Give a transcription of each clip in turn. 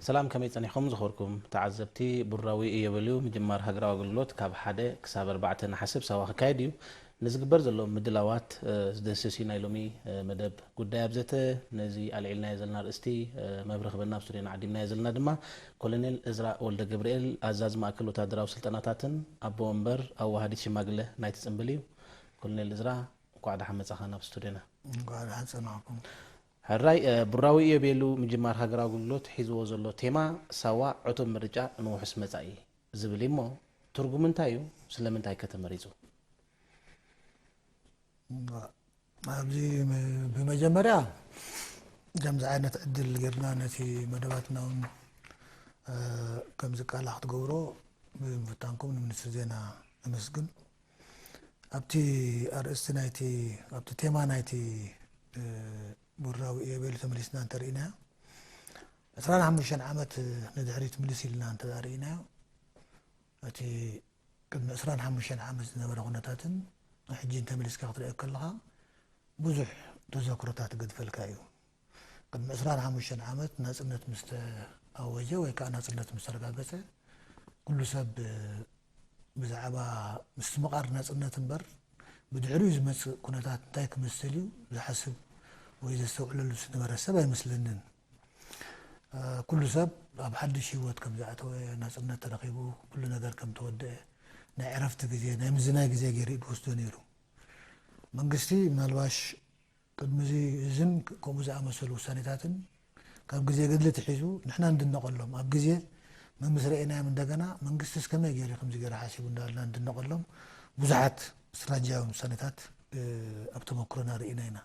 ሰላም፣ ከመይ ጸኒሕኩም ዝኸርኩም ተዓዘብቲ? ቡራዊ እዮቤልዩ ምጅማር ሃገራዊ ኣገልግሎት ካብ ሓደ ክሳብ ኣርባዕተ ነሓሰ ኣብ ሳዋ ክካየድ እዩ። ንዝግበር ዘሎ ምድላዋት ዝድህስስ እዩ ናይ ሎሚ መደብ ጉዳይ ኣብ ዘተ። ነዚ ኣልዒልናዮ ዘለና ኣርእስቲ መብርሂ ክበና ኣብ ስቱድዮና ዓዲምናዮ ዘለና ድማ ኮሎኔል እዝራ ወልደ ገብርኤል፣ ኣዛዚ ማእከል ወታደራዊ ስልጠናታትን ኣቦ ወንበር ኣዋሃዲት ሽማግለ ናይቲ ጽምብል እዩ። ኮሎኔል እዝራ፣ እንኳዕ ደሓን መጻኻ ናብ ስቱድዮና። እንኳዕ ደሓን ጸናሕኩም። ሕራይ፣ ቡራዊ እዮቤልዩ ምጅማር ሃገራዊ ኣገልግሎት ሒዝዎ ዘሎ ቴማ ሳዋ ዕቱብ ምርጫ ንውሑስ መጻኢ ዝብል እዩ እሞ፣ ትርጉሙ እንታይ እዩ? ስለምንታይ ከ ተመሪጹ? ኣብዚ ም-፣ ብመጀመርያ ከምዚ ዓይነት ዕድል ጌርና ነቲ መደባትና እውን፣ እ፣ ከምዚ ቃላ ክትገብሮ ብምፍታንኩም ንሚኒስትሪ ዜና ነመስግን። ኣብቲ ኣርእስቲ ናይቲ፣ ኣብቲ ቴማ ናይቲ፣ እ፣ ቡራዊ እዮቤልዩ ተመሊስና እንተርኢናዮ፣ ዕስራን ሓሙሽተን ዓመት ንድሕሪት ምልስ ኢልና እንተ ርኢናዮ፣ እቲ ቅድሚ ዕስራን ሓሙሽተን ዓመት ዝነበረ ኩነታትን ሕጂ እንተመሊስካ ክትሪኦ ከለኻ፣ ብዙሕ ተዘክሮታት ይገድፈልካ እዩ። ቅድሚ ዕስራን ሓሙሽተን ዓመት ናጽነት ምስ ተኣወጀ ወይ ከኣ ናጽነት ምስ ተረጋገጸ፣ ኩሉ ሰብ ብዛዕባ ምስትምቓር ናጽነት እምበር፣ ብድሕሪኡ ዝመጽእ ኩነታት እንታይ ክመስል እዩ ዝሓስብ ወይ ዘስተውዕለሉ ዝነበረ ሰብ ኣይመስለንን። እ፣ ኩሉ ሰብ ኣብ ሓድሽ ህይወት ከም ዝኣተወ፣ ናጽነት ተረኺቡ፣ ኩሉ ነገር ከም ተወደአ፣ ናይ ዕረፍቲ ግዜ፣ ናይ ምዝናይ ግዜ ገይሩ እዩ ዝወስዶ ነይሩ። መንግስቲ ምናልባሽ ቅድሚ እዚ፣ እዝን ከምኡ ዝኣመሰሉ ውሳኔታትን ካብ ግዜ ገድሊ ትሒዙ ንሕና እንድነቐሎም፣ ኣብ ግዜ መምስ ረኤናዮም እንደገና መንግስቲስ ከመይ ገይሩ ከምዚ ገይሩ ሓሲቡ እንዳበልና እንድነቐሎም ብዙሓት ስትራቴጂያውያን ውሳኔታት፣ እ፣ ኣብ ተመክሮና ርኢና ኢና።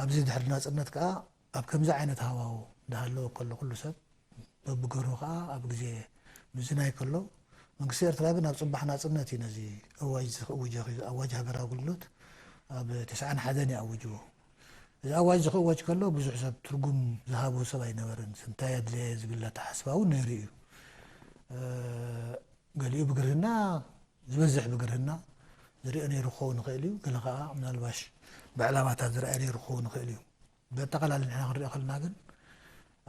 ኣብዚ ድሕሪ ናጽነት ከኣ ኣብ ከምዚ ዓይነት ሃዋሁ እንዳሃለወ ከሎ ኩሉ ሰብ በብገሩ ከኣ ኣብ ግዜ ምዝናይ ከሎ፣ መንግስቲ ኤርትራ ግን ኣብ ጽባሕ ናጽነት እዩ ነዚ ኣዋጅ እዚ ክእውጅ፣ ኣዋጅ ሃገራዊ ኣገልግሎት ኣብ ተስዓን ሓደን እዩ ኣዊጅዎ። እዚ ኣዋጅ እዚ ክእወጅ ከሎ ብዙሕ ሰብ ትርጉም ዝሃቦ ሰብ ኣይነበረን። እንታይ ኣድለየ ዝብል ኣተሓስባ እውን ነይሩ እዩ። እ፣ ገሊኡ ብግርህና፣ ዝበዝሕ ብግርህና ዝሪኦ ነይሩ ክኸውን ይኽእል እዩ። ገለ ከኣ ምናልባሽ ብዕላማታት ዝረኣየ ነይሩ ክኸውን ይኽእል እዩ። ብኣጠቓላሊ ንሕና ክንሪኦ ከለና ግን፣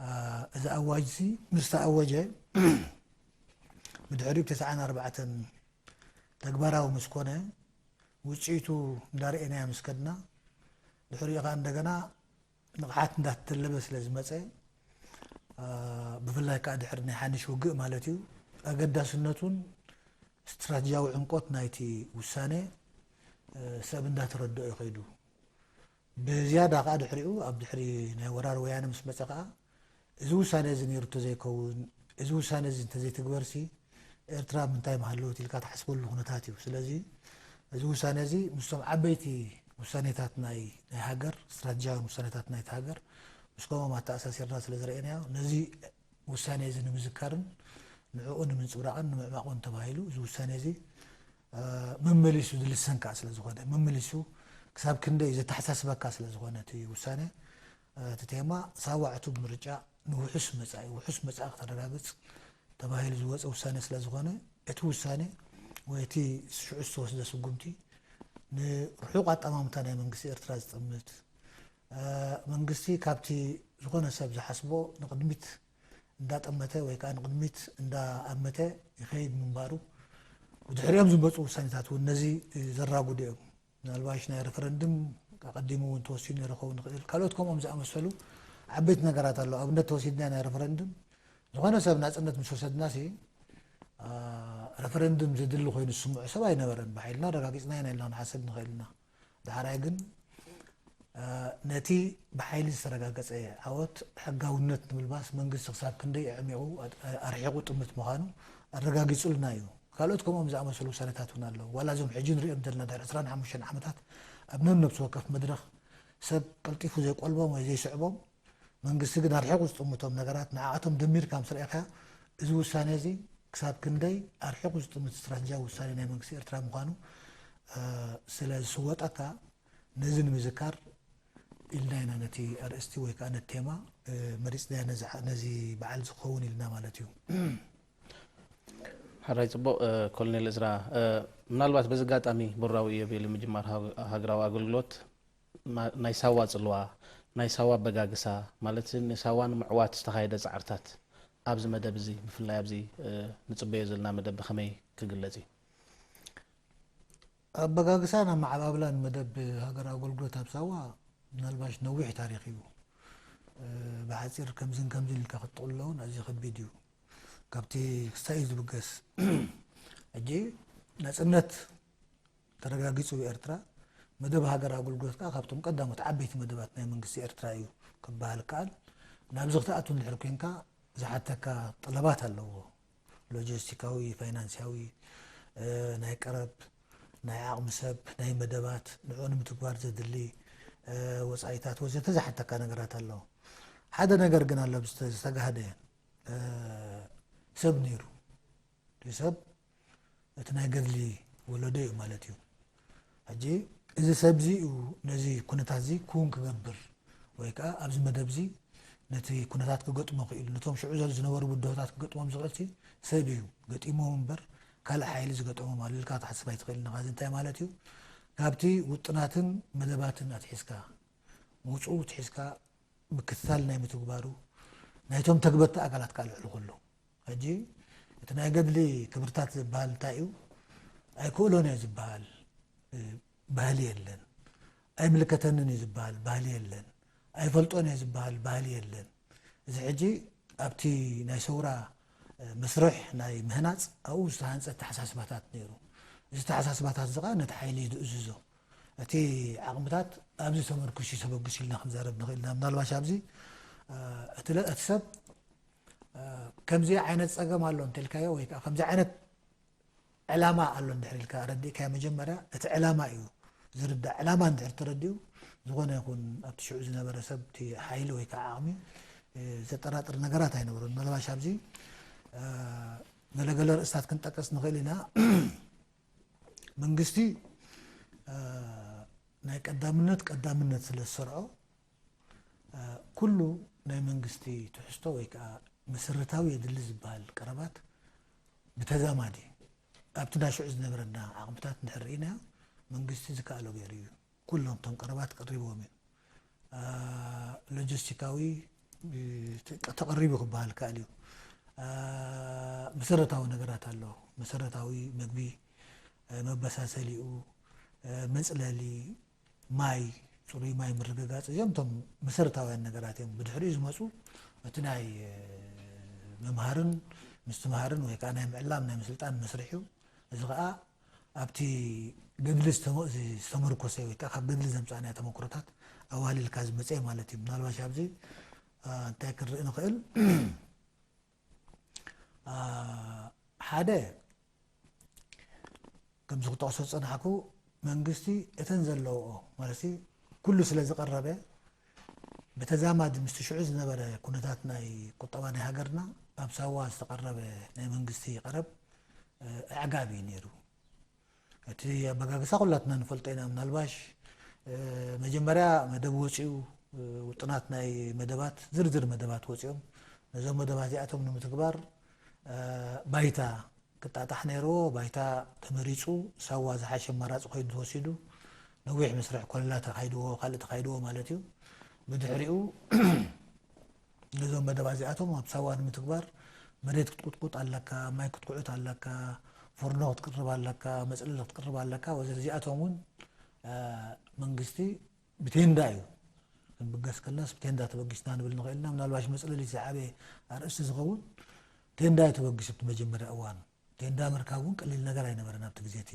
እ፣ እዚ ኣዋጅ እዚ ምስ ተኣወጀ፣ ብድሕሪኡ ብ ተስዓን ኣርባዕተን ተግባራዊ ምስ ኮነ፣ ውጽኢቱ እንዳርኤናዮ ምስ ከድና፣ ድሕሪኡ ከኣ እንደገና ንቕሓት እንዳተተለበ ስለ ዝመጸ፣ እ፣ ብፍላይ ከኣ ድሕሪ ናይ ሓንሽ ውግእ ማለት እዩ፣ ኣገዳስነቱን ስትራቴጂያዊ ዕምቆት ናይቲ ውሳነ፣ እ፣ ሰብ እንዳተረድኦ እዩ ከይዱ። ብዝያዳ ከኣ ድሕሪኡ፣ ኣብ ድሕሪ ናይ ወራር ወያነ ምስ መጸ ከኣ፣ እዚ ውሳነ እዚ ነይሩ እንተዘይከውን፣ እዚ ውሳነ እዚ እንተዘይትግበርሲ፣ ኤርትራ ምንታይ ምሃለወት ኢልካ ትሓስበሉ ኩነታት እዩ። ስለዚ፣ እዚ ውሳነ እዚ ምስቶም ዓበይቲ ውሳኔታት ናይ፣ ናይ ሃገር፣ ስትራቴጂያውያን ውሳኔታት ናይቲ ሃገር፣ ምስ ከምኦም ኣተኣሳሲርና ስለ ዝረኣናዮ፣ ነዚ ውሳኔ እዚ ንምዝካርን ንዕኡ ንምንጽብራቕን ንምዕማቑን ተባሂሉ፣ እዚ ውሳኔ እዚ፣ እ፣ መመሊሱ ዝልሰን ከኣ ስለ ዝኾነ፣ መመሊሱ ክሳብ ክንደይ ዘተሓሳስበካ ስለ ዝኾነ እቲ ውሳኔ፣ እ፣ እቲ ቴማ ሳዋ ዕቱብ ምርጫ ንውሑስ መጻኢ፣ ውሑስ መጻኢ ክተረጋግጽ ተባሂሉ ዝወጸ ውሳኔ ስለ ዝኾነ፣ እቲ ውሳኔ ወይ እቲ ሽዑ ዝተወስደ ስጉምቲ ንርሑቕ ኣጠማምታ ናይ መንግስቲ ኤርትራ ዝጥምት፣ እ፣ መንግስቲ ካብቲ ዝኾነ ሰብ ዝሓስቦ ንቕድሚት እንዳጠመተ ወይ ከኣ ንቕድሚት እንዳኣመተ ይኸይድ ምንባሩ፣ ብድሕሪኦም ዝመጹ ውሳኔታት እውን ነዚ ዘራጉዱ እዮም። ምናልባሽ ናይ ረፈረንድም ኣቐዲሙ እውን ተወሲኑ ነይሩ ክኸውን ይኽእል። ካልኦት ከምኦም ዝኣመሰሉ ዓበይቲ ነገራት ኣለዉ። ኣብነት ተወሲድና ናይ ረፈረንድም፣ ዝኾነ ሰብ ናጽነት ምስ ወሰድናሲ፣ ኣ፣ ረፈረንድም ዘድሊ ኮይኑ ዝስምዖ ሰብ ኣይነበረን። ብሓይልና ኣረጋጊጽና ኢና ኢልና ክንሓስብ ንኽእል ኢና። ዳሕራይ ግን፣ እ፣ ነቲ ብሓይሊ ዝተረጋገጸ ዓወት ሕጋውነት ንምልባስ መንግስቲ ክሳብ ክንደይ ኣዕሚቑ ኣድ-፣ ኣርሒቑ ጥምት ምዃኑ ኣረጋጊጹልና እዩ። ካልኦት ከምኦም ዝኣመሰሉ ውሳኔታት እውን ኣለዉ። ዋላ እዞም ሕጂ ንሪኦም ዘለና ድሕሪ ዕስራን ሓሙሽተን ዓመታት ኣብ ነብነብሲ ወከፍ መድረኽ ሰብ ቀልጢፉ ዘይቆልቦም ወይ ዘይስዕቦም፣ መንግስቲ ግን ኣርሒቑ ዝጥምቶም ነገራት ንዓኣቶም ደሚርካ ምስ ረኣኻ፣ እዚ ውሳኔ እዚ ክሳብ ክንደይ ኣርሒቑ ዝጥምት ስትራተጂያዊ ውሳኔ ናይ መንግስቲ ኤርትራ ምዃኑ ስለ ዝስወጠካ፣ ነዚ ንምዝካር ኢልና ኢና ነቲ ኣርእስቲ ወይ ከዓ ነቲ ቴማ መሪፅናዮ። ነዚ በዓል ዝኸውን ኢልና ማለት እዩ። ሕራይ ፅቡቕ። ኮሎኔል እዝራ፣ ምናልባት በዚ ኣጋጣሚ ቦራዊ ኢዮቤልዩ ምጅማር ሃገራዊ ኣገልግሎት ናይ ሳዋ ፅልዋ፣ ናይ ሳዋ ኣበጋግሳ ማለት ንሳዋ ንምዕዋት ዝተኻየደ ፃዕርታት ኣብዚ መደብ እዚ ብፍላይ ኣብዚ ንፅበዮ ዘለና መደብ ብኸመይ ክግለፅ እዩ? ኣበጋግሳን ኣመዓባብላን መደብ ሃገራዊ ኣገልግሎት ኣብ ሳዋ ምናልባሽ ነዊሕ ታሪኽ እዩ። ብሓፂር ከምዝን ከምዝን ኢልካ ክትጥቕልሎ እውን ኣዝዩ ከቢድ እዩ። ካብቲ ክስታይ እዩ ዝብገስ። ሕጂ ናፅነት ተረጋጊፁ ኤርትራ፣ መደብ ሃገር ኣገልግሎት ከዓ ካብቶም ቀዳሞት ዓበይቲ መደባት ናይ መንግስቲ ኤርትራ እዩ ክበሃል ይከኣል። ናብዚ ክትኣቱ እንድሕር ኮንካ ዝሓተካ ጠለባት ኣለዎ። ሎጂስቲካዊ፣ ፋይናንስያዊ፣ ናይ ቀረብ፣ ናይ ዓቕሚ ሰብ፣ ናይ መደባት ንዕኡ ንምትግባር ዘድሊ ወፃኢታት ወዘተ ዝሓተካ ነገራት ኣለዎ። ሓደ ነገር ግን ኣሎ ዝተጋህደ ሰብ ነይሩ። ሰብ እቲ ናይ ገድሊ ወለዶ እዩ ማለት እዩ። ሕጂ እዚ ሰብ እዚ እዩ ነዚ ኩነታት እዚ ክውን ክገብር ወይ ከዓ ኣብዚ መደብ እዚ ነቲ ኩነታት ክገጥሞ ክኢሉ፣ ነቶም ሽዑ ዘሉ ዝነበሩ ብድሆታት ክገጥሞም ዝኽእል ሰብ እዩ። ገጢሞም እምበር ካልእ ሓይሊ ዝገጠሞም ኣሎ ኢልካ ክትሓስብ ኣይትኽእልን ኢኻ። እዚ እንታይ ማለት እዩ? ካብቲ ውጥናትን መደባትን ኣትሒዝካ፣ ምውፅኡ ኣትሒዝካ፣ ምክትታል ናይ ምትግባሩ ናይቶም ተግበርቲ ኣካላት ከዓ ልዕሊ ኩሉ። ሕጂ እቲ ናይ ገድሊ ክብርታት ዝበሃል እንታይ እዩ? ኣይክእሎን እየ ዝበሃል ባህሊ የለን። ኣይምልከተንን እዩ ዝበሃል ባህሊ የለን። ኣይፈልጦን እየ ዝበሃል ባህሊ የለን። እዚ ሕጂ ኣብቲ ናይ ሰውራ መስርሕ ናይ ምህናፅ ኣብኡ ዝተሃንፀ ተሓሳስባታት ነይሩ። እዚ ተሓሳስባታት እዚ ከዓ ነቲ ሓይሊ እዩ ዝእዝዞ። እቲ ዓቕምታት ኣብዚ ተመርኩስ እዩ ተበግሱ ኢልና ክንዛረብ ንኽእል ኢና። ምናልባሽ ኣብዚ እቲ ሰብ ከምዚ ዓይነት ፀገም ኣሎ እንተልካዮ ወይ ከዓ ከምዚ ዓይነት ዕላማ ኣሎ እንድሕር ኢልካ ረዲእካዮ መጀመርያ እቲ ዕላማ እዩ ዝርዳእ። ዕላማ እንድሕር ተረዲኡ ዝኾነ ይኹን ኣብቲ ሽዑ ዝነበረ ሰብ እቲ ሓይሊ ወይ ከዓ ዓቕሚ ዘጠራጥር ነገራት ኣይነበሮን። ምናልባሽ ኣብዚ ገለገለ ርእስታት ክንጠቅስ ንኽእል ኢና። መንግስቲ ናይ ቀዳምነት ቀዳምነት ስለ ዝሰርዖ ኩሉ ናይ መንግስቲ ትሕዝቶ ወይ ከዓ መሰረታዊ የድሊ ዝበሃል ቀረባት ብተዛማዲ ኣብቲ ናይ ሽዑ ዝነበረና ዓቕምታት እንድሕር ርኢናዮ መንግስቲ ዝከኣሎ ገይሩ እዩ። ኩሎም እቶም ቀረባት ቀሪብዎም እዩ። ሎጂስቲካዊ ተቐሪቡ ክበሃል ከኣል እዩ። መሰረታዊ ነገራት ኣሎ። መሰረታዊ መግቢ፣ መበሳሰሊኡ፣ መፅለሊ፣ ማይ፣ ፅሩይ ማይ ምርግጋፅ፣ እዚኦም እቶም መሰረታውያን ነገራት እዮም። ብድሕሪኡ ዝመፁ እቲ ናይ ምምሃርን ምስትምሃርን ወይ ከዓ ናይ ምዕላም ናይ ምስልጣን መስርሕ እዩ። እዚ ከዓ ኣብቲ ገድሊ ዝተመርኮሰ ወይ ከዓ ካብ ገድሊ ዘምፃእናዮ ተመክሮታት ኣዋሊልካ ዝመፀ ማለት እዩ። ምናልባሽ ኣብዚ እንታይ ክንርኢ ንኽእል? ሓደ ከምዚ ክጠቕሶ ዝፀናሕኩ መንግስቲ እተን ዘለውኦ ማለት ኩሉ ስለ ዝቐረበ ብተዛማዲ ምስቲ ሽዑ ዝነበረ ኩነታት ናይ ቁጠባ ናይ ሃገርና ኣብ ሳዋ ዝተቐረበ ናይ መንግስቲ ቀረብ ኣዕጋቢ እዩ ነይሩ። እቲ ኣበጋግሳ ኩላትና ንፈልጦ ኢና። ምናልባሽ መጀመርያ መደብ ወፂኡ ውጥናት ናይ መደባት ዝርዝር መደባት ወፂኦም ነዞም መደባት እዚኣቶም ንምትግባር ባይታ ክጣጣሕ ነይርዎ። ባይታ ተመሪፁ ሳዋ ዝሓሸ ኣማራፂ ኮይኑ ተወሲዱ ነዊሕ መስርሕ ኮለላ ተካይድዎ ካልእ ተካይድዎ ማለት እዩ። ብድሕሪኡ ነዞም መደባት እዚኣቶም ኣብ ሳዋ ንምትግባር መሬት ክትቁጥቁጥ ኣለካ፣ ማይ ክትኩዕት ኣለካ፣ ፎርኖ ክትቅርብ ኣለካ፣ መፅለሊ ክትቅርብ ኣለካ ወዘተ። እዚኣቶም እውን መንግስቲ ብቴንዳ እዩ ክንብገስ ከለናስ ብቴንዳ ተበጊስና ንብል ንኽእል ኢና። ምናልባሽ መፅለሊ ዝዓበየ ኣርእስቲ ዝኸውን ቴንዳ እዩ ተበጊሱ ኣብቲ መጀመርያ እዋን። ቴንዳ ምርካብ እውን ቀሊል ነገር ኣይነበረን ኣብቲ ግዜ እቲ።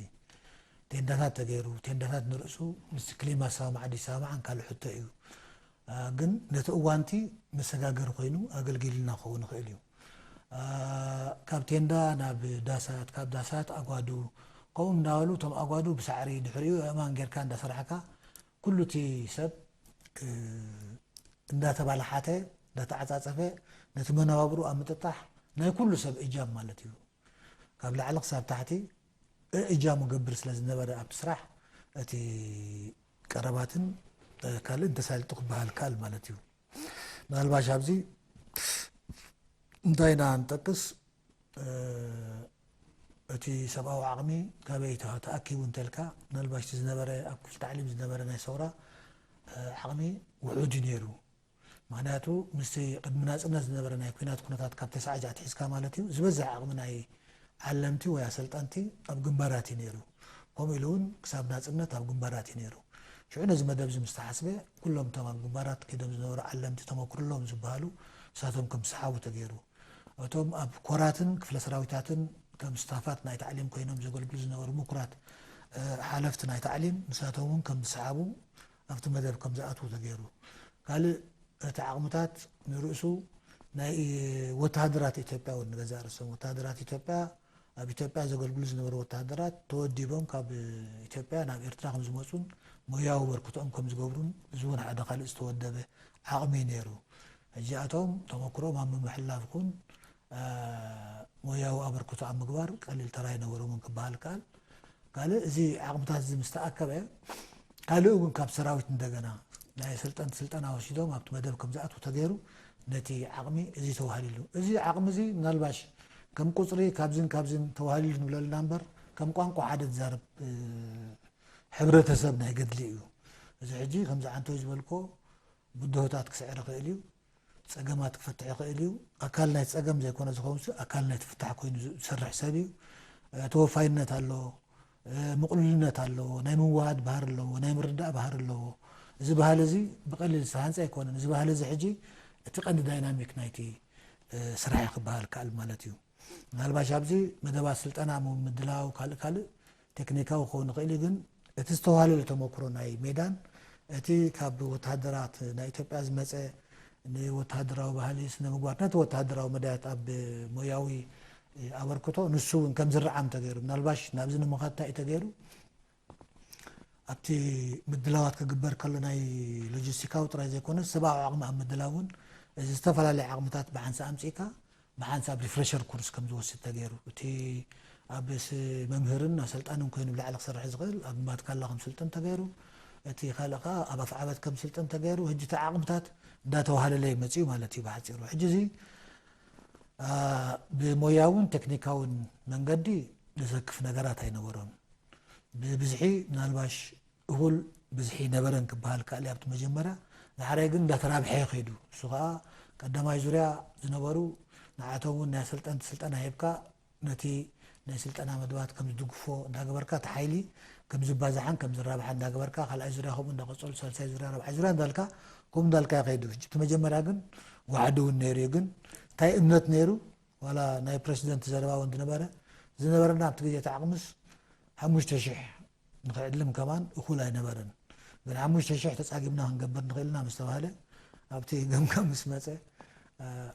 ቴንዳታት ተገይሩ፣ ቴንዳታት ንርእሱ ምስ ክሊማ ዝሰማማዕ ድዩ ኣይሰማማዕን ካልእ ሕቶ እዩ። ግን ነቲ እዋንቲ መሰጋገሪ ኮይኑ ኣገልጊሉና ክኸውን ይኽእል እዩ። ካብ ቴንዳ ናብ ዳሳት፣ ካብ ዳሳት ኣጓዱ፣ ከምኡ እንዳበሉ እቶም ኣጓዱ ብሳዕሪ ድሕሪኡ ኣእማን ጌርካ እንዳሰራሕካ ኩሉ እቲ ሰብ እንዳተባላሓተ እንዳተዓፃፀፈ ነቲ መነባብሩ ኣብ ምጥጣሕ ናይ ኩሉ ሰብ እጃም ማለት እዩ። ካብ ላዕሊ ክሳብ ታሕቲ እእጃሙ ገብር ስለ ዝነበረ ኣብቲ ስራሕ እቲ ቀረባትን ካልእን ተሳሊጡ ክበሃል ከኣል ማለት እዩ። ምናልባሽ ኣብዚ እንታይ ኢና ንጠቅስ? እቲ ሰብኣዊ ዓቕሚ ካበይ ተኣኪቡ እንተልካ፣ ምናልባሽ እቲ ዝነበረ ኣብ ክፍሊ ታዕሊም ዝነበረ ናይ ሰውራ ዓቕሚ ውሑድ እዩ ነይሩ። ምክንያቱ ምስቲ ቅድሚ ናፅነት ዝነበረ ናይ ኩናት ኩነታት ካብ ተስዓጅ ኣትሒዝካ ማለት እዩ ዝበዝሕ ዓቕሚ ናይ ዓለምቲ ወይ ኣሰልጠንቲ ኣብ ግንባራት እዩ ነይሩ። ከምኡ ኢሉ እውን ክሳብ ናፅነት ኣብ ግንባራት እዩ ነይሩ። ሽዑ ነዚ መደብ እዚ ምስ ተሓስበ ኩሎም እቶም ኣብ ግንባራት ከይዶም ዝነበሩ ዓለምቲ ተመክሮ ኣለዎም ዝበሃሉ ንሳቶም ከም ዝሰሓቡ ተገይሩ። እቶም ኣብ ኮራትን ክፍለ ሰራዊታትን ከም ስታፋት ናይ ታዕሊም ኮይኖም ዘገልግሉ ዝነበሩ ምኩራት ሓለፍቲ ናይ ታዕሊም ንሳቶም እውን ከም ዝሰሓቡ ኣብቲ መደብ ከም ዝኣትዉ ተገይሩ። ካልእ እቲ ዓቕምታት ንርእሱ ናይ ወተሃደራት ኢትዮጵያ እውን ንገዛእ ርእሶም ወተሃደራት ኢትዮጵያ ኣብ ኢትዮጵያ ዘገልግሉ ዝነበሩ ወተሃደራት ተወዲቦም ካብ ኢትዮጵያ ናብ ኤርትራ ከም ዝመፁን ሞያዊ በርክትኦም ከም ዝገብሩን እዚ እውን ሓደ ካልእ ዝተወደበ ዓቕሚ እዩ ነይሩ። ሕጂ ኣቶም ተመክሮም ኣብ ምምሕላፍ ይኹን ሞያዊ ኣበርክቶ ኣብ ምግባር ቀሊል ተራ ኣይነበሮምን ክበሃል ይከኣል። ካልእ እዚ ዓቕምታት እዚ ምስ ተኣከበ ካልእ እውን ካብ ሰራዊት እንደገና ናይ ኣሰልጠንቲ ስልጠና ወሲዶም ኣብቲ መደብ ከም ዝኣትዉ ተገይሩ ነቲ ዓቕሚ እዚ ተዋህሊሉ። እዚ ዓቕሚ እዚ ምናልባሽ ከም ቁፅሪ ካብዝን ካብዝን ተዋህሊሉ ንብለልና እምበር ከም ቋንቋ ሓደ ዝዛረብ ሕብረተሰብ ናይ ገድሊ እዩ። እዚ ሕጂ ከምዚ ዓንቶይ ዝበልኮ ብድሆታት ክስዕር ይኽእል እዩ። ፀገማት ክፈትሕ ይኽእል እዩ። ኣካል ናይ ፀገም ዘይኮነ ዝኸውን ኣካል ናይ ፍታሕ ኮይኑ ዝሰርሕ ሰብ እዩ። ተወፋይነት ኣለዎ፣ ምቕሉልነት ኣለዎ፣ ናይ ምውሃድ ባህር ኣለዎ፣ ናይ ምርዳእ ባህር ኣለዎ። እዚ ባህል እዚ ብቐሊል ዝተሃንፀ ኣይኮነን። እዚ ባህል እዚ ሕጂ እቲ ቀንዲ ዳይናሚክ ናይቲ ስራሕ ክበሃል ከኣል ማለት እዩ። ምናልባሽ ኣብዚ መደባት ስልጠና ምድላው ካልእ ካልእ ቴክኒካዊ ክኸውን ይኽእል እዩ፣ ግን እቲ ዝተዋህለለ ተመክሮ ናይ ሜዳን እቲ ካብ ወተሃደራት ናይ ኢትዮጵያ ዝመፀ ንወተሃደራዊ ባህሊ ስነ ምግባር ነቲ ወተሃደራዊ መዳያት ኣብ ሞያዊ ኣበርክቶ ንሱ እውን ከም ዝረዓም ተገይሩ ምናልባሽ ናብዚ ንምኻድ እንታይ እዩ ተገይሩ ኣብቲ ምድላዋት ክግበር ከሎ ናይ ሎጂስቲካዊ ጥራይ ዘይኮነ ሰብኣዊ ዓቕሚ ኣብ ምድላው እውን እዚ ዝተፈላለየ ዓቕምታት ብሓንሳእ ኣምፂእካ ብሓንሳብ ሪፍሬሸር ኮርስ ከም ዝወስድ ተገይሩ እቲ ኣብ መምህርን ኣሰልጣንን ኮይኑ ብላዕሊ ክሰርሕ ዝኽእል ኣብ ማትካላ ከም ስልጥን ተገይሩ እቲ ካልእ ከዓ ኣብ ኣፍዓበት ከም ስልጥን ተገይሩ ሕጂ እቲ ዓቕምታት እንዳተዋሃለለ መፅኡ ማለት እዩ ብሓፂሩ ሕጂ እዚ ብሞያውን ቴክኒካውን መንገዲ ዘሰክፍ ነገራት ኣይነበሮን ብብዝሒ ምናልባሽ እኹል ብዝሒ ነበረን ክበሃል ከኣል ኣብቲ መጀመርያ ዳሕራይ ግን እንዳተራብሐ ከይዱ እሱ ከዓ ቀዳማይ ዙርያ ዝነበሩ ንዓቶም እውን ናይ ኣሰልጠንቲ ስልጠና ሂብካ ነቲ ናይ ስልጠና መድባት ከም ዝድግፎ እንዳገበርካ እቲ ሓይሊ ከም ዝባዛሓን ከም ዝራብሓ እንዳገበርካ ካልኣይ ዙርያ ከምኡ እንዳቀፀሉ ሳልሳይ ዙርያ ራብዓይ ዙርያ እንዳልካ ከምኡ እንዳልካ ከይዱ እቲ መጀመርያ ግን ዋሕዲ እውን ነይሩ እዩ ግን እንታይ እምነት ነይሩ ዋላ ናይ ፕረሲደንት ዘረባ እውን ዝነበረ ዝነበረና ኣብቲ ግዜ እቲ ዓቕምስ ሓሙሽተ ሽሕ ንኽዕልም ከማን እኹል ኣይነበረን ግን ሓሙሽተ ሽሕ ተፃጊምና ክንገብር ንኽእልና ምስ ተባህለ ኣብቲ ገምጋም ምስ መፀ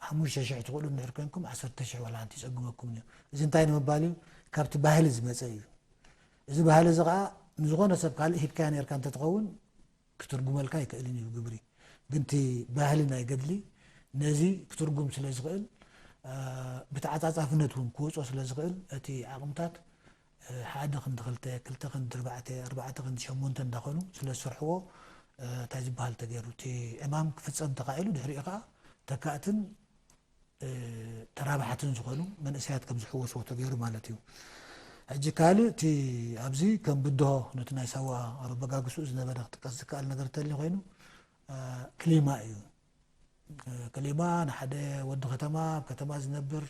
ሓሙሽተ ሽሕ ትኽእሉ እንድሕር ኮንኩም ዓሰርተ ሽሕ ዋላ ሓንቲ ይፀግመኩም እዩ እዚ እንታይ ንምባል እዩ ካብቲ ባህሊ ዝመፀ እዩ እዚ ባህሊ እዚ ከዓ ንዝኾነ ሰብ ካልእ ሂብካያ ነርካ እንተትኸውን ክትርጉመልካ ኣይክእልን እዩ ግብሪ ግን እቲ ባህሊ ናይ ገድሊ ነዚ ክትርጉም ስለ ዝኽእል ብተዓፃፃፍነት እውን ክወፅኦ ስለ ዝኽእል እቲ ዓቕምታት ሓደ ክንዲ ክልተ ክልተ ክንዲ ኣርባዕተ ኣርባዕተ ክንዲ ሸሞንተ እንዳኾኑ ስለ ዝሰርሕዎ እንታይ ዝበሃል ተገይሩ እቲ ዕማም ክፍፀም ተኻኢሉ ድሕሪኡ ከዓ ተካእትን ተራባሕትን ዝኾኑ መንእሰያት ከም ዝሕወስዎ ተገይሩ ማለት እዩ። ሕጂ ካልእ እቲ ኣብዚ ከም ብድሆ ነቲ ናይ ሳዋ ኣረበጋግስኡ ዝነበረ ክጥቀስ ዝከኣል ነገር እንተልዩ ኮይኑ ክሊማ እዩ። ክሊማ ንሓደ ወዲ ከተማ ኣብ ከተማ ዝነብር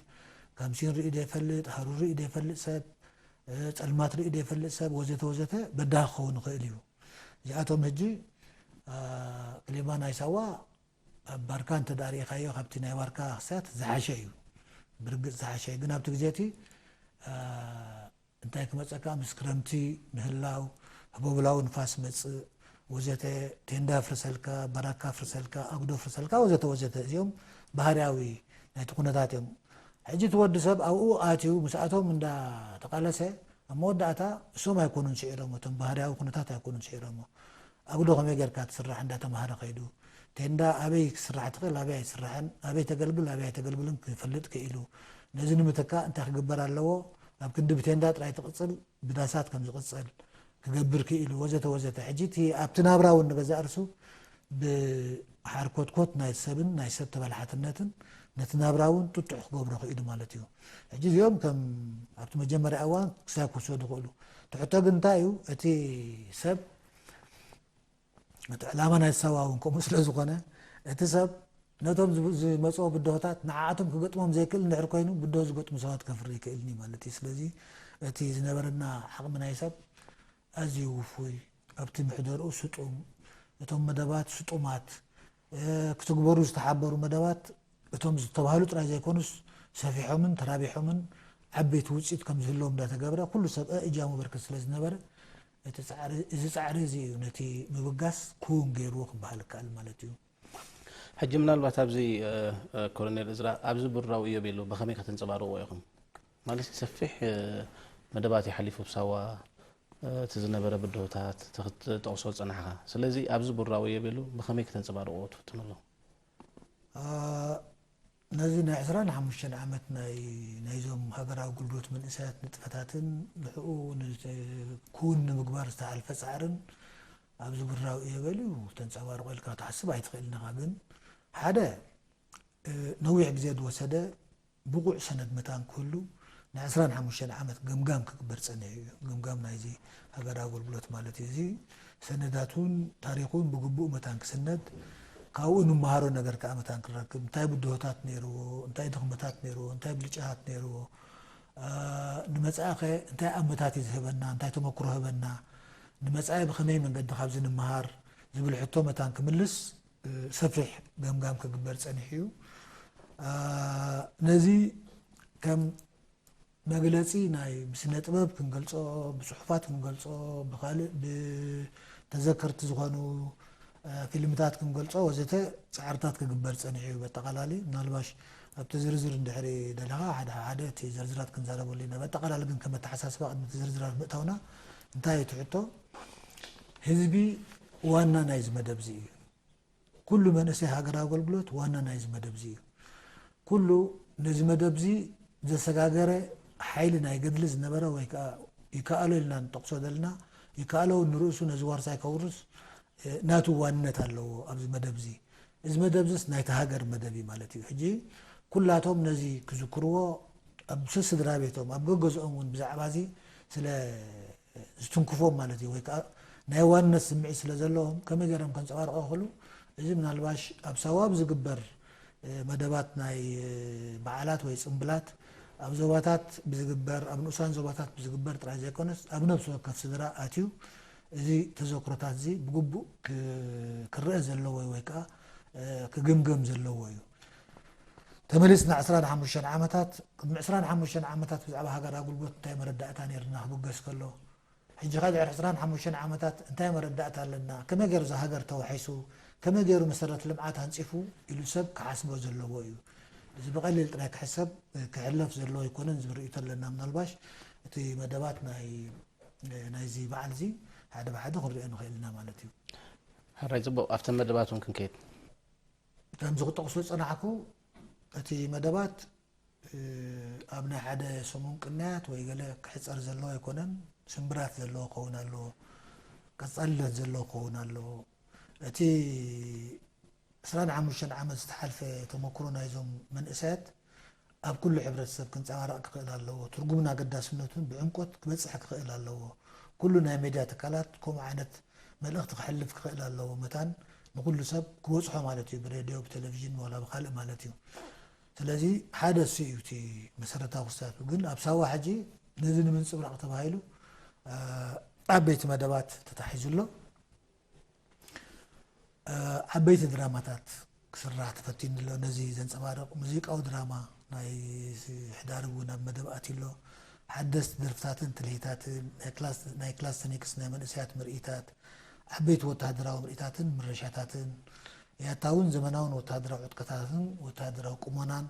ከምሲን ርኢ ዘይፈልጥ ሃሩር ርኢ ዘይፈልጥ ሰብ ጸልማት ርኢ ዘይፈልጥ ሰብ ወዘተ ወዘተ በዳሂ ክኸውን ይኽእል እዩ። እዚኣቶም ሕጂ ክሊማ ናይ ሳዋ ኣብ ባርካ እንተ ደኣ ርኢኻዮ ካብቲ ናይ ባርካ ክሳት ዝሓሸ እዩ። ብርግጽ ዝሓሸ እዩ። ግን ኣብቲ ግዜ እቲ እንታይ ክመጸካ ምስ ክረምቲ ምህላው ህቦብላዊ ንፋስ መጽእ ወዘተ ቴንዳ ፍርሰልካ ባራካ ፍርሰልካ ኣጉዶ ፍርሰልካ ወዘተ ወዘተ እዚኦም ባህርያዊ ናይቲ ኩነታት እዮም። ሕጂ እቲ ወዲ ሰብ ኣብኡ ኣትዩ ምስኣቶም እንዳተቃለሰ ኣብ መወዳእታ እሶም ኣይኮኑን ስዒሮሞ እቶም ባህርያዊ ኩነታት ኣይኮኑን ስዒሮሞ ኣጉዶ ከመይ ጌርካ ትስራሕ እንዳተማሃረ ከይዱ ቴንዳ ኣበይ ክስራሕ ትኽእል ኣበይ ኣይስራሕን ኣበይ ተገልግል ኣበይ ኣይተገልግልን ክፈልጥ ክኢሉ ነዚ ንምትካእ እንታይ ክግበር ኣለዎ ኣብ ክንዲ ብቴንዳ ጥራይ ትቕጽል ብዳሳት ከም ዝቕጽል ክገብር ክኢሉ ወዘተ ወዘተ። ሕጂ እቲ ኣብቲ ናብራ እውን ንገዛእ ርእሱ ብሓርኮትኮት ናይ ሰብን ናይ ሰብ ተበላሓትነትን ነቲ ናብራ እውን ጥጡሕ ክገብሮ ክኢሉ ማለት እዩ። ሕጂ እዚኦም ከም ኣብቲ መጀመርያ እዋን ክሳብ ክውሰዱ ይኽእሉ። እቲ ሕቶ ግን እንታይ እዩ? እቲ ሰብ እቲ ዕላማ ናይ ሳዋ እውን ከምኡ ስለ ዝኾነ እቲ ሰብ ነቶም ዝብ- ዝመፅኦ ብድሆታት ንዓኣቶም ክገጥሞም ዘይክእል እንድሕር ኮይኑ ብድሆ ዝገጥሙ ሰባት ከፍሪ ይክእልኒ ማለት እዩ። ስለዚ እቲ ዝነበረና ዓቕሚ ናይ ሰብ ኣዝዩ ውፉይ፣ ኣብቲ ምሕደርኡ ስጡም፣ እቶም መደባት ስጡማት፣ ክትግበሩ ዝተሓበሩ መደባት እቶም ዝተባህሉ ጥራይ ዘይኮኑስ ሰፊሖምን ተራቢሖምን ዓበይቲ ውፅኢት ከም ዝህልዎም እንዳተገብረ ኩሉ ሰብ እጃሙ በርክት ስለ ዝነበረ እቲ ፃዕሪ እዚ ፃዕሪ እዚ እዩ ነቲ ምብጋስ ክውን ገይርዎ ክበሃል ይከኣል ማለት እዩ። ሕጂ ምናልባት ኣብዚ ኮሎኔል እዝራ ኣብዚ ቡራዊ እዮቤሉ ብኸመይ ከተንፀባርቕዎ ኢኹም? ማለት ሰፊሕ መደባት ይሓሊፉ ብሳዋ እቲ ዝነበረ ብድሆታት ተኽትጠቕሶ ዝፀናሕኻ። ስለዚ ኣብዚ ቡራዊ እዮቤሉ ብኸመይ ከተንፀባርቕዎ ትፍትኑ ኣለኹም? ነዚ ናይ ዕስራን ሓሙሽተን ዓመት ናይ ናይዞም ሃገራዊ ኣገልግሎት መንእሰያት ንጥፈታትን ንዕኡ ክውን ንምግባር ዝተሓልፈ ፃዕርን ኣብዚ ቡራዊ እዮቤሉ ተንፀባርቆ ኢልካ ክትሓስብ ኣይትኽእልን ኢኻ። ግን ሓደ ነዊሕ ግዜ ዝወሰደ ብቑዕ ሰነድ መታን ክህሉ ናይ ዕስራን ሓሙሽተን ዓመት ገምጋም ክግበር ፀኒሑ እዩ። ገምጋም ናይዚ ሃገራዊ ኣገልግሎት ማለት እዩ። እዚ ሰነዳት እውን ታሪክ እውን ብግቡእ መታን ክስነድ ካብኡ ንምሃሮ ነገር ከዓ መታን ክንረክብ እንታይ ብድሆታት ነይርዎ፣ እንታይ ድኽመታት ነይርዎ፣ እንታይ ብልጫታት ነይርዎ፣ ንመፃኢ ኸ እንታይ ኣመታት እዩ ዝህበና፣ እንታይ ተመክሮ ህበና፣ ንመፃኢ ብኸመይ መንገዲ ካብዚ ንምሃር ዝብል ሕቶ መታን ክምልስ ሰፊሕ ገምጋም ክግበር ፀኒሑ እዩ። ነዚ ከም መግለፂ ናይ ብስነ ጥበብ ክንገልፆ፣ ብፅሑፋት ክንገልፆ፣ ብካልእ ብተዘከርቲ ዝኾኑ ፊልምታት ክንገልፆ ወዘተ ፃዕርታት ክግበር ፀኒሑ እዩ። በጠቓላሊ ምናልባሽ ኣብቲ ዝርዝር እንድሕሪ ደለኻ ሓደ ሓደ እቲ ዝርዝራት ክንዛረበሉ ኢና። በጠቓላሊ ግን ከም ኣተሓሳስባ ቅድሚ እቲ ዝርዝራት ምእታውና እንታይ እዩ እቲ ሕቶ? ህዝቢ ዋና ናይዚ መደብ እዚ እዩ። ኩሉ መንእሰይ ሃገራዊ ኣገልግሎት ዋና ናይዚ መደብ እዚ እዩ። ኩሉ ነዚ መደብ እዚ ዘሰጋገረ ሓይሊ ናይ ገድሊ ዝነበረ ወይ ከዓ ይከኣሎ ኢልና ንጠቕሶ ዘለና ይከኣሎ እውን ንርእሱ ነዚ ዋርሳይ ከውርስ ናቱ ዋንነት ኣለዎ ኣብዚ መደብ እዚ። እዚ መደብ እዚስ ናይቲ ሃገር መደብ እዩ ማለት እዩ። ሕጂ ኩላቶም ነዚ ክዝክርዎ ኣብ ስድራ ቤቶም ኣብ ገገዝኦም እውን ብዛዕባ እዚ ስለ ዝትንክፎም ማለት እዩ ወይ ከዓ ናይ ዋንነት ስምዒት ስለ ዘለዎም ከመይ ገይሮም ከንፀባርቆ ይኽእሉ? እዚ ምናልባሽ ኣብ ሳዋ ብዝግበር መደባት ናይ በዓላት ወይ ፅምብላት ኣብ ዞባታት ብዝግበር ኣብ ንኡሳን ዞባታት ብዝግበር ጥራይ ዘይኮነስ ኣብ ነብሲ ወከፍ ስድራ ኣትዩ እዚ ተዘክሮታት እዚ ብግቡእ ክረአ ዘለዎ ወይ ከዓ ክግምገም ዘለዎ እዩ። ተመሊስና ዕስራን ሓሙሽተን ዓመታት ቅድሚ ዕስራን ሓሙሽተን ዓመታት ብዛዕባ ሃገር ኣገልግሎት እንታይ መረዳእታ ነርና ክብገስ ከሎ ሕጂ ከ ድሕሪ ዕስራን ሓሙሽተን ዓመታት እንታይ መረዳእታ ኣለና፣ ከመይ ገይሩ እዛ ሃገር ተዋሒሱ፣ ከመይ ገይሩ መሰረት ልምዓት ኣንፂፉ ኢሉ ሰብ ክሓስቦ ዘለዎ እዩ። እዚ ብቐሊል ጥራይ ክሕሰብ ክሕለፍ ዘለዎ ኣይኮነን ዝብል ርእይቶ ኣለና። ምናልባሽ እቲ መደባት ናይ ናይዚ በዓል እዚ ሓደ ብሓደ ክንሪኦ ንኽእል ኢና ማለት እዩ። ሕራይ ፅቡቕ ኣብተን መደባት እውን ክንከይድ ከምዚ ክጠቕሶ ዝፀናሕኩ እቲ መደባት ኣብ ናይ ሓደ ሰሙን ቅንያት ወይ ገለ ክሕፀር ዘለዎ ኣይኮነን። ስምብራት ዘለዎ ክኸውን ኣለዎ፣ ቀፃልነት ዘለዎ ክኸውን ኣለዎ። እቲ ዕስራን ሓሙሽተን ዓመት ዝተሓልፈ ተመክሮ ናይዞም መንእሰያት ኣብ ኩሉ ሕብረተሰብ ክንፀባረቕ ክኽእል ኣለዎ። ትርጉምን ኣገዳስነቱን ብዕምቆት ክበፅሕ ክኽእል ኣለዎ። ኩሉ ናይ ሜድያ ትካላት ከምኡ ዓይነት መልእኽቲ ክሕልፍ ክኽእል ኣለዎ። መታን ንኹሉ ሰብ ክበፅሖ ማለት እዩ፣ ብሬድዮ፣ ብቴሌቪዥን ዋላ ብካልእ ማለት እዩ። ስለዚ ሓደ እሱ እዩ እቲ መሰረታዊ ክስተት። ግን ኣብ ሳዋ ሕጂ ነዚ ንምንፅብራቕ ተባሂሉ ዓበይቲ መደባት ተታሒዙ ኣሎ። ዓበይቲ ድራማታት ክስራሕ ተፈቲኑ ኣሎ። ነዚ ዘንፀባርቕ ሙዚቃዊ ድራማ ናይ ሕዳር እውን ኣብ መደብ ኣትዩ ኣሎ። ሓደስቲ ደርፍታትን ትልሂታትን ናይ ክላስተኒክስ ናይ መንእሰያት ምርኢታት ዓበይቲ ወተሃደራዊ ምርኢታትን ምረሻታትን ያታውን ዘመናውን ወተሃደራዊ ዕጥቅታትን ወተሃደራዊ ቁመናን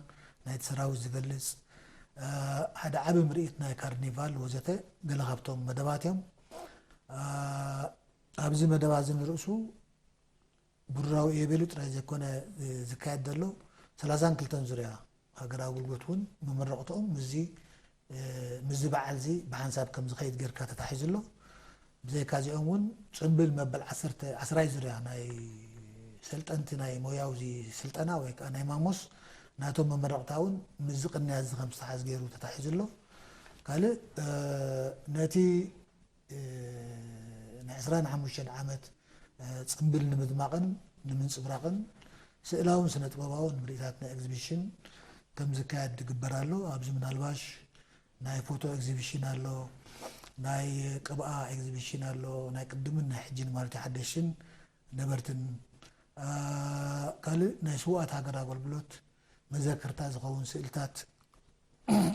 ናይቲ ሰራዊት ዝገልፅ ሓደ ዓቢ ምርኢት ናይ ካርኒቫል ወዘተ ገለ ካብቶም መደባት እዮም። ኣብዚ መደባ እዚ ንርእሱ ቡራዊ እዮቤሉ ጥራይ ዘይኮነ ዝካየድ ዘሎ ሰላሳን ክልተን ዙርያ ሃገራዊ ኣገልግሎት እውን መመረቕትኦም ምስዚ እ፣ ምስዚ በዓል እዚ ብሓንሳብ ከም ዝኸይድ ጌርካ ተታሒዙ ኣሎ። ብዘይካ እዚኦም እውን ጽምብል መበል ዓሰርተ፣ ዓስራይ ዙርያ ናይ ሰልጠንቲ ናይ ሞያዊ ስልጠና ወይ ከዓ ናይ ማሞስ ናቶም መመረቕታ እውን ምስዚ ቅንያት እዚ ከም ዝተሓዝ ገይሩ ተታሒዙ ኣሎ። ካልእ፣ እ፣ ነቲ፣ እ፣ ናይ ዕስራን ሓሙሽተን ዓመት፣ እ፣ ጽምብል ንምድማቕን ንምንጽብራቕን ስእላውን ስነ ጥበባውን ምርኢታት ናይ ኤግዚቢሽን ከም ዝካየድ ይግበር ኣሎ። ኣብዚ ምናልባሽ ናይ ፎቶ ኤግዚቢሽን ኣሎ፣ ናይ ቅብኣ ኤግዚቢሽን ኣሎ፣ ናይ ቅድምን ናይ ሕጂን ማለት ሓደሽን ነበርትን፣ እ፣ ካልእ ናይ ስውኣት ሃገር ኣገልግሎት መዘክርታ ዝኸውን ስእልታት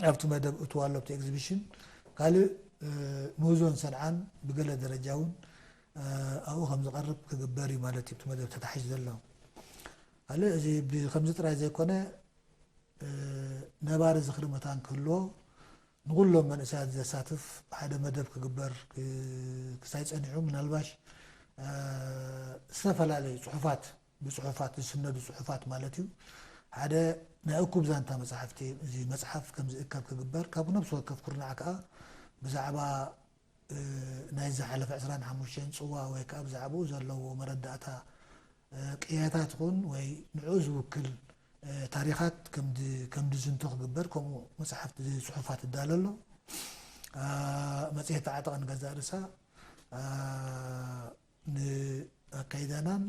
ኣብቲ መደብ እትዋ ኣሎ ኣብቲ ኤግዚቢሽን። ካልእ፣ እ፣ ምህዞን ሰንዓን ብገለ ደረጃ እውን፣ እ፣ ኣብኡ ከም ዝቐርብ ክግበር እዩ ማለት እዩ፣ ኣብቲ መደብ ተታሒዙ ዘሎ። ካልእ እዚ ብ-፣ ከምዚ ጥራይ ዘይኮነ፣ እ፣ ነባሪ ዝኽሪ መታን ክህልዎ፣ ንኹሎም መንእሰያት ዘሳትፍ ሓደ መደብ ክግበር ክ-፣ ክሳይ ጸኒሑ፣ ምናልባሽ፣ እ፣ ዝተፈላለዩ ጽሑፋት፣ ብጽሑፋት ዝስነዱ ጽሑፋት ማለት እዩ። ሓደ ናይ እኩብ ዛንታ መጻሕፍቲ፣ እዚ መጽሓፍ ከም ዝእከብ ክግበር፣ ካብ ነፍሲ ወከፍ ኩርናዕ ከኣ ብዛዕባ፣ እ፣ ናይ ዝሓለፈ ዕስራን ሓሙሽተን ጽዋ ወይ ከኣ ብዛዕባኡ ዘለዎ መረዳእታ፣ እ፣ ቅያታት ይኹን ወይ ንዕኡ ዝውክል፣ እ፣ ታሪኻት ከም ድ-፣ ከም ድዝንቶ ክግበር፣ ከምኡ መጽሓፍቲ ጽሑፋት ይዳሎ ኣሎ። እ፣ መጽሔት ተዓጠቐ ንገዛእ ርእሳ፣ እ፣ ንኣካይዳናን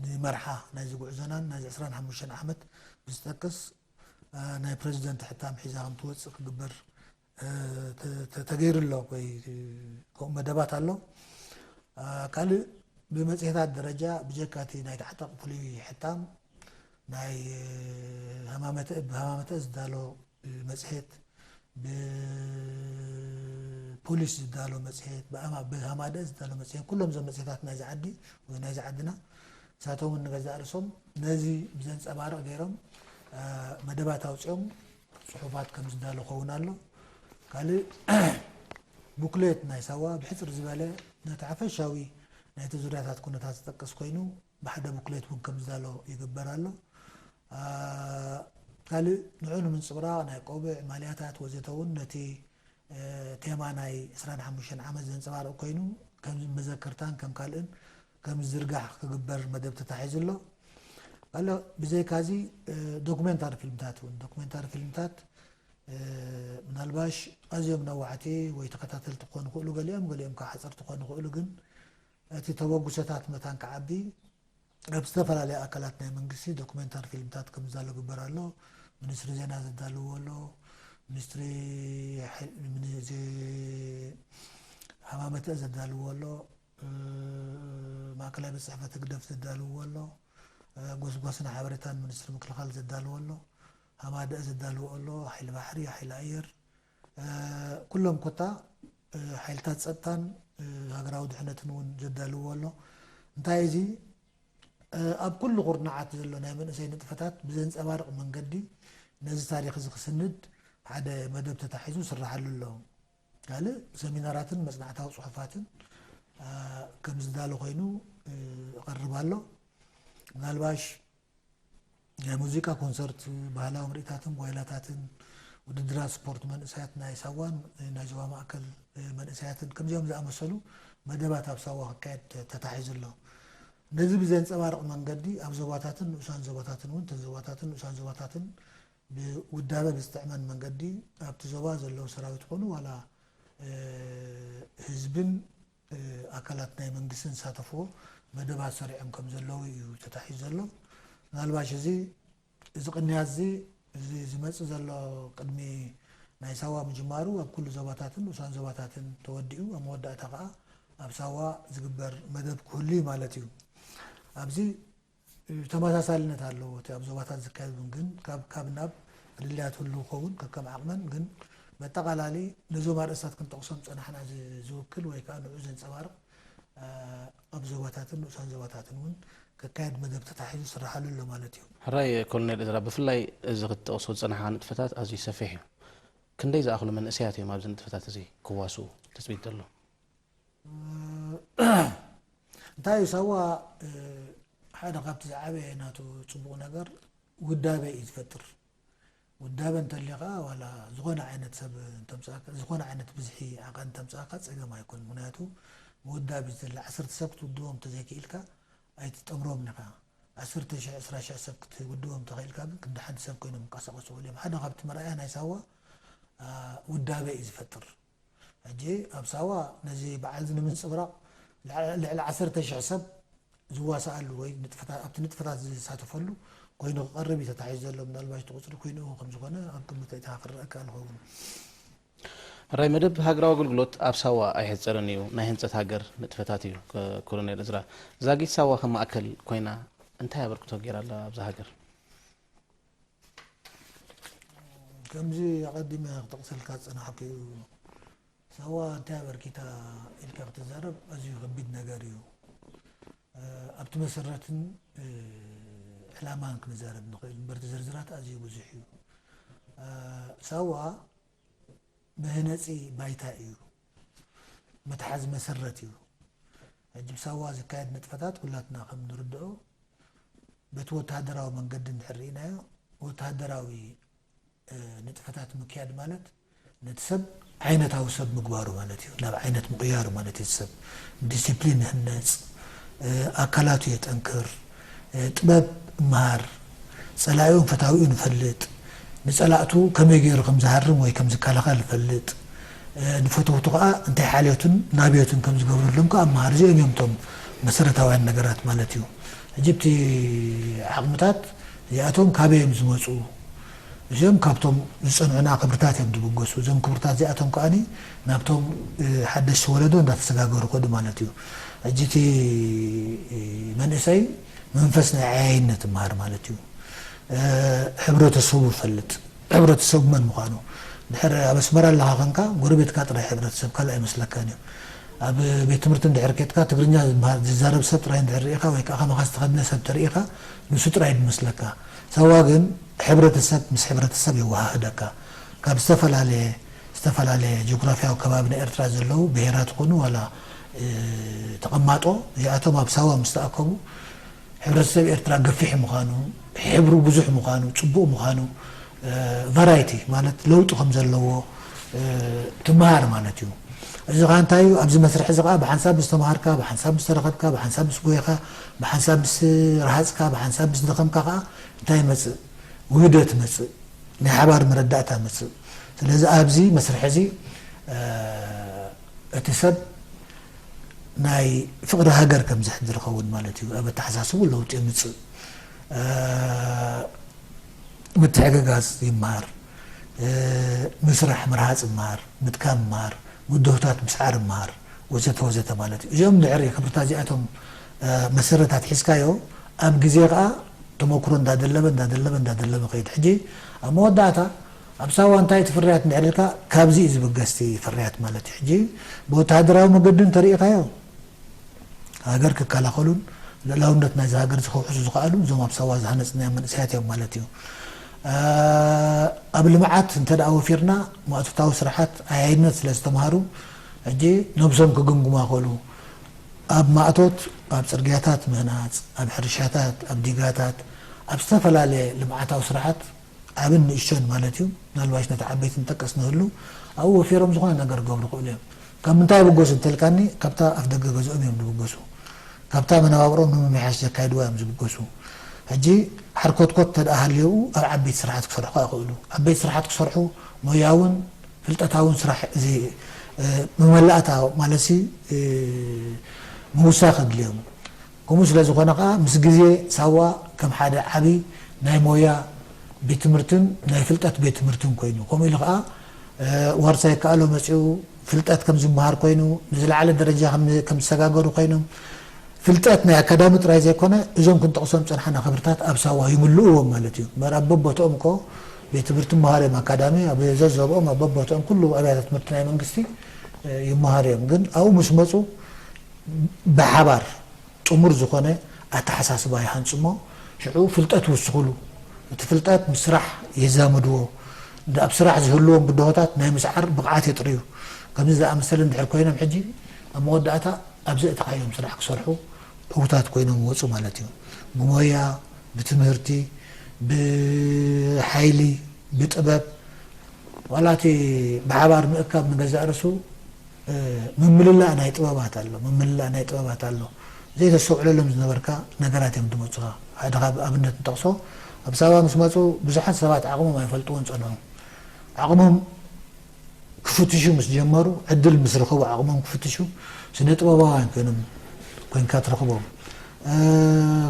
ንመርሓ ናይዚ ጉዕዞናን ናይዚ ዕስራን ሓሙሽተን ዓመት ብዝጠቅስ፣ እ፣ ናይ ፕረዚደንት ሕታም ሒዛ ከም ትወጽእ ክግበር፣ እ፣ ተ-፣ ተ-፣ ተገይሩ ኣሎ ወይ፣ እ፣ ከምኡ መደባት ኣሎ። እ፣ ካልእ ብመጽሔታት ደረጃ ብጀካ እቲ ናይ ተዓጠቕ ፍሉይ ሕታም ናይ፣ እ፣ ሃማመተ፣ ብሃማመተ ዝዳሎ፣ እ፣ መጽሔት፣ ብፖሊስ ዝዳሎ መጽሔት፣ ብኣማ-፣ ብሃማደ ዝዳሎ መጽሔት፣ ኩሎም እዞም መጽሔታት ናይዚ ዓዲ ወይ ናይዚ ዓድና፣ ንሳቶም እውን ንገዛእ ርእሶም ነዚ ብዘንጸባርቕ ገይሮም፣ እ፣ መደባት ኣውጺኦም ጽሑፋት ከም ዝዳሎ ክኸውን ኣሎ። ካልእ ቡክሌት ናይ ሳዋ ብሕጽር ዝበለ ነቲ ሓፈሻዊ ናይቲ ዙርያታት ኩነታት ዝጠቅስ ኮይኑ፣ ብሓደ ቡክሌት እውን ከም ዝዳሎ ይግበር ኣሎ። እ፣ ካልእ ንዕኡ ንምንጽብራቕ ናይ ቆብዕ፣ ማልያታት ወዘተ እውን ነቲ፣ እ፣ ቴማ ናይ ዕስራን ሓሙሽተን ዓመት ዘንጸባርቕ ኮይኑ፣ ከም መዘከርታን ከም ካልእን ከም ዝዝርጋሕ ክግበር መደብ ተታሒዙ ኣሎ። ካልእ ብዘይካዚ፣ እ፣ ዶኩሜንታሪ ፊልምታት እውን፣ ዶኩሜንታሪ ፊልምታት፣ እ፣ ምናልባሽ ኣዝዮም ነዋሕቲ ወይ ተኸታተልቲ ክኾኑ ይኽእሉ ገሊኦም፣ ገሊኦም ከዓ ሓፀርቲ ክኾኑ ይኽእሉ፣ ግን እቲ ተበግሶታት መታን ክዓቢ ኣብ ዝተፈላለዩ ኣካላት ናይ መንግስቲ ዶኩሜንታሪ ፊልምታት ከም ዝዳሎ ግበር ኣሎ። ሚኒስትሪ ዜና ዘዳልዎ ኣሎ፣ ሚኒስትሪ ሓይ-፣ ሚኒ-፣ ዜ-፣ ሃማመተ ዘዳልዎ ኣሎ፣ እ፣ ማእከላይ ቤት ጽሕፈት ህግደፍ ዘዳልዎ ኣሎ፣ እ፣ ጎስጓስን ሓበሬታን ሚኒስትሪ ምክልኻል ዘዳልዎ ኣሎ፣ ሃማደአ ዘዳልዎ ኣሎ፣ ሓይሊ ባሕሪ፣ ሓይሊ ኣየር፣ እ፣ ኩሎም ኮታ፣ እ፣ ሓይልታት ጸጥታን፣ እ፣ ሃገራዊ ድሕነትን እውን ዘዳልዎ ኣሎ። እንታይ እዚ፣ እ፣ ኣብ ኩሉ ኩርናዓት ዘሎ ናይ መንእሰይ ንጥፈታት ብዘንጸባርቕ መንገዲ ነዚ ታሪኽ እዚ ክስንድ ሓደ መደብ ተታሒዙ ይስርሓሉ ኣሎ። ካልእ ሰሚናራትን መጽናዕታዊ ጽሑፋትን፣ እ፣ ከም ዝዳሎ ኮይኑ፣ እ፣ ይቐርብ ኣሎ። ምናልባሽ ናይ ሙዚቃ ኮንሰርት፣ ባህላዊ ምርኢታትን ጓይላታትን፣ ውድድራት ስፖርት መንእሰያት ናይ ሳዋን ናይ ዞባ ማእከል መንእሰያትን ከምዚኦም ዝኣመሰሉ መደባት ኣብ ሳዋ ክካየድ ተታሒዙ ኣሎ። ነዚ ብዘንጸባርቕ መንገዲ ኣብ ዞባታትን ንኡሳን ዞባታትን እውን፣ እተን ዞባታትን ንኡሳን ዞባታትን ብውዳበ ብዝጥዕመን መንገዲ ኣብቲ ዞባ ዘለዉ ሰራዊት ኮኑ ዋላ፣ እ፣ ህዝብን እ፣ ኣካላት ናይ መንግስቲ ዝሳተፍዎ መደባት ሰሪዖም ከም ዘለዉ እዩ ተታሒዙ ዘሎ። ምናልባሽ እዚ፣ እዚ ቅንያት እዚ፣ እዚ ዝመጽእ ዘሎ ቅድሚ ናይ ሳዋ ምጅማሩ ኣብ ኩሉ ዞባታትን ንኡሳን ዞባታትን ተወዲኡ፣ ኣብ መወዳእታ ከኣ ኣብ ሳዋ ዝግበር መደብ ክህሉ እዩ ማለት እዩ። ኣብዚ ተመሳሳልነት ኣለዎ። እቲ ኣብ ዞባታት ዝካየድ እውን ግን ካብ፣ ካብ ናብ ፍልልያት ህልው ክኸውን ከከም ዓቕመን፣ ግን በጠቓላሊ ነዞም ኣርእስታት ክንጠቕሶም ዝጸናሕና ዝ-፣ ዝውክል ወይ ከኣ ንዑ ዘንጸባርቕ፣ እ፣ ኣብ ዞባታትን ንኡሳን ዞባታትን እውን ክካየድ መደብ ተታሒዙ ይስርሓሉ ኣሎ ማለት እዩ። ሕራይ ኮሎኔል እዝራ፣ ብፍላይ እዚ ክትጠቕሶ ዝጸናሕካ ንጥፈታት ኣዝዩ ሰፊሕ እዩ። ክንደይ ዝኣኽሉ መንእሰያት እዮም ኣብዚ ንጥፈታት እዚ ክዋስኡ ትጽቢት ዘሎ? እንታይ እዩ ሳዋ፣ እ፣ ሓደ ካብቲ ዝዓበየ ናቱ ጽቡቕ ነገር ውዳበ እዩ ዝፈጥር። ውዳበ እንተሊኻ ዋላ ዝኾነ ዓይነት ሰብ እንተምፃእካ፣ ዝኾነ ዓይነት ብዝሒ ዓቐን እንተምፃእካ ፀገም ኣይኮን። ምክንያቱ ምውዳብ እዩ ዘለ። ዓሰርተ ሰብ ክትውድቦም እንተዘይክኢልካ ኣይትጠምሮም ኢኻ። ዓሰርተ ሺሕ፣ ዕስራ ሺሕ ሰብ ክትውድቦም እንተኽኢልካ ግን ክንዲ ሓንቲ ሰብ ኮይኖም ይንቀሳቐሱ እዮም። ሓደ ካብቲ መርኣያ ናይ ሳዋ ውዳበ እዩ ዝፈጥር። ሕጂ ኣብ ሳዋ ነዚ በዓል እዚ ንምንፅብራቕ ልዕሊ ዓሰርተ ሺሕ ሰብ ዝዋሳኣሉ ወይ ኣብቲ ንጥፈታት ዝሳተፈሉ ኮይኑ ክቐርብ እዩ ተታሒዙ ዘሎ። ምናልባሽ እቲ ቁፅሪ ኮይኑ ከምዝኾነ ኣብ ግምት ኣይተኻ ክረአካ ንኸውን። ራይ መደብ ሃገራዊ ኣገልግሎት ኣብ ሳዋ ኣይሕፀርን እዩ፣ ናይ ህንፀት ሃገር ንጥፈታት እዩ። ኮሎኔል እዝራ፣ ዛጊት ሳዋ ከም ማእከል ኮይና እንታይ ኣበርክቶ ገይራ ኣላ ኣብዛ ሃገር? ከምዚ ኣቐዲመ ክጠቕሰልካ ዝፀናሕኩ እዩ። ሳዋ እንታይ ኣበርኪታ ኢልካ ክትዛረብ ኣዝዩ ከቢድ ነገር እዩ። ኣብቲ መሰረትን ዕላማን ክንዛረብ ንኽእል እምበር፣ እቲ ዝርዝራት ኣዝዩ ብዙሕ እዩ። ሳዋ መህነፂ ባይታ እዩ፣ መትሓዚ መሰረት እዩ። ሕጂ ብሳዋ ዝካየድ ንጥፈታት ኩላትና ከም ንርድኦ በቲ ወተሃደራዊ መንገዲ እንድሕር ርኢናዮ፣ ወተሃደራዊ ንጥፈታት ምክያድ ማለት ነቲ ሰብ ዓይነታዊ ሰብ ምግባሩ ማለት እዩ። ናብ ዓይነት ምቕያሩ ማለት እዩ። ሰብ ዲሲፕሊን ይህነፅ፣ ኣካላቱ የጠንክር፣ ጥበብ ይምሃር፣ ፀላኢኡን ፈታዊኡን ይፈልጥ፣ ንፀላእቱ ከመይ ገይሩ ከም ዝሃርም ወይ ከም ዝከላኸል ይፈልጥ፣ ንፈተውቱ ከዓ እንታይ ሓልዮትን ናብዮትን ከም ዝገብሩሎም ከዓ ይምሃር። እዚኦም እዮም እቶም መሰረታውያን ነገራት ማለት እዩ። ሕጂ እቲ ዓቕምታት እዚኣቶም ካበይ እዮም ዝመፁ? እዚኦም ካብቶም ዝፀንዑና ክብርታት እዮም ዝብገሱ። እዞም ክብርታት እዚኣቶም ከዓኒ ናብቶም ሓደሽቲ ወለዶ እንዳተሰጋገሩ ከዱ ማለት እዩ። ሕጂ እቲ መንእሰይ መንፈስ ናይ ዓያይነት ይምሃር ማለት እዩ። ሕብረተሰቡ ይፈልጥ፣ ሕብረተሰቡ መን ምዃኑ። ድሕር ኣብ ኣስመራ ኣለኻ ኸንካ ጎረቤትካ ጥራይ ሕብረተሰብ ካልእ ኣይመስለካን እዩ። ኣብ ቤት ትምህርቲ እንድሕር ኬድካ ትግርኛ ዝዛረብ ሰብ ጥራይ እንድሕር ርኢኻ ወይ ከዓ ከማኻ ዝተኸድነ ሰብ ተርኢኻ ንሱ ጥራይ ዝመስለካ። ሳዋ ግን ሕብረተሰብ ምስ ሕብረተሰብ የወሃህደካ። ካብ ዝተፈላለየ ዝተፈላለየ ጂኦግራፊያዊ ከባቢ ናይ ኤርትራ ዘለዉ ብሄራት ኮኑ ዋላ ተቐማጦ እዚኣቶም ኣብ ሳዋ ምስ ተኣከቡ ሕብረተሰብ ኤርትራ ገፊሕ ምዃኑ፣ ሕብሩ ብዙሕ ምዃኑ፣ ፅቡቕ ምዃኑ፣ ቫራይቲ ማለት ለውጢ ከም ዘለዎ ትምሃር ማለት እዩ። እዚ ከዓ እንታይ እዩ? ኣብዚ መስርሕ እዚ ከዓ ብሓንሳብ ምስ ተምሃርካ፣ ብሓንሳብ ምስ ተረኸብካ፣ ብሓንሳብ ምስ ጎየኻ፣ ብሓንሳብ ምስ ረሃፅካ፣ ብሓንሳብ ምስ ደኸምካ ከዓ እንታይ ይመፅእ? ውህደት ይመፅእ፣ ናይ ሓባር መረዳእታ ይመፅእ። ስለዚ ኣብዚ መስርሕ እዚ እቲ ሰብ ናይ ፍቕሪ ሃገር ከም ዘሕድር ይኸውን ማለት እዩ። ኣብ ኣተሓሳስቡ ለውጢ የምፅእ። ምትሕግጋዝ ይምሃር፣ ምስራሕ ምርሃፅ ይምሃር፣ ምድካም ይምሃር፣ ብድሆታት ምስዓር ይምሃር ወዘተ ወዘተ ማለት እዩ። እዚኦም ድሕሪ ክብርታት እዚኣቶም መሰረታት ሒዝካዮ ኣብ ግዜ ከዓ ተመክሮ እንዳደለበ እንዳደለበ እንዳደለበ ከይድ። ሕጂ ኣብ መወዳእታ ኣብ ሳዋ እንታይ እቲ ፍርያት እንድሕር ኢልካ ካብዚ እዩ ዝብገስ እቲ ፍርያት ማለት እዩ። ሕጂ ብወተሃደራዊ መገዲ እንተርኢኻዮ ሃገር ክከላኸሉን ልእላውነት ናይዚ ሃገር ዝኸውሕሱ ዝኸኣሉ እዞም ኣብ ሳዋ ዝሃነፅናዮም መንእሰያት እዮም ማለት እዩ። ኣብ ልምዓት እንተ ደኣ ወፊርና ማእቶታዊ ስራሓት ኣያይነት ስለ ዝተምሃሩ ሕጂ ነብሶም ክግምግሙ ኣኽእሉ። ኣብ ማእቶት ኣብ ፅርግያታት ምህናፅ፣ ኣብ ሕርሻታት፣ ኣብ ዲጋታት፣ ኣብ ዝተፈላለየ ልምዓታዊ ስራሓት ዓብን ንእሽቶን ማለት እዩ። ምናልባሽ ነቲ ዓበይቲ ንጠቀስ ንህሉ ኣብኡ ወፊሮም ዝኾነ ነገር ክገብሩ ይኽእሉ እዮም። ካብ ምንታይ ይብገሱ እንተልካኒ ካብታ ኣፍ ደገ ገዝኦም እዮም ዝብገሱ። ካብታ መነባብሮም ንምምሕያሽ ዘካይድዋ እዮም ዝብገሱ። ሕጂ ሓርኮትኮት ተደኣ ሃልየኡ ኣብ ዓበይቲ ስራሓት ክሰርሑ ይኽእሉ። ዓበይቲ ስራሓት ክሰርሑ ሞያውን ፍልጠታውን ስራሕ እዚ መመላእታ ማለትሲ ምውሳኽ ኣድልዮም። ከምኡ ስለ ዝኾነ ከዓ ምስ ግዜ ሳዋ ከም ሓደ ዓቢ ናይ ሞያ ቤት ትምህርትን ናይ ፍልጠት ቤት ትምህርትን ኮይኑ ከምኡ ኢሉ ከዓ ዋርሳይ ከኣሎ መፂኡ ፍልጠት ከም ዝመሃር ኮይኑ ንዝለዓለ ደረጃ ከም ዝሰጋገሩ ኮይኖም ፍልጠት ናይ ኣካዳሚ ጥራይ ዘይኮነ እዞም ክንጠቕሶም ፀንሓና ክብርታት ኣብ ሳዋ ይምልእዎም ማለት እዩ። እምበር ኣብ በቦትኦም እኮ ቤት ትምህርቲ ይመሃሩ እዮም። ኣካዳሚ ኣብ ዘዘብኦም ኣብ በቦትኦም ኩሉ ኣብያተ ትምህርቲ ናይ መንግስቲ ይመሃሩ እዮም። ግን ኣብኡ ምስ መፁ ብሓባር ጥሙር ዝኾነ ኣተሓሳስባ ይሃንፁ እሞ ሽዑ ፍልጠት ይውስኹሉ። እቲ ፍልጠት ምስ ስራሕ የዛምድዎ። ኣብ ስራሕ ዝህልዎም ብድሆታት ናይ ምስዓር ብቕዓት የጥርዩ። ከምዚ ዝኣመሰለ እንድሕር ኮይኖም ሕጂ ኣብ መወዳእታ ኣብ ዘእተኻዮም ስራሕ ክሰርሑ ዕዉታት ኮይኖም ይወፁ ማለት እዩ። ብሞያ፣ ብትምህርቲ፣ ብሓይሊ፣ ብጥበብ ዋላ እቲ ብሓባር ምእካብ ንገዛእ ርእሱ ምምልላእ ናይ ጥበባት ኣሎ፣ ምምልላእ ናይ ጥበባት ኣሎ። ዘይተስተውዕለሎም ዝነበርካ ነገራት እዮም ዝመፁኻ። ሓደ ካብ ኣብነት ንጠቕሶ፣ ኣብ ሳዋ ምስ መፁ ብዙሓት ሰባት ዓቕሞም ኣይፈልጥዎን ፀንሑ። ዓቕሞም ክፍትሹ ምስ ጀመሩ፣ ዕድል ምስ ረኸቡ ዓቕሞም ክፍትሹ፣ ስነ ጥበባውያን ኮይኖም ኮይንካ ትረኽቦም።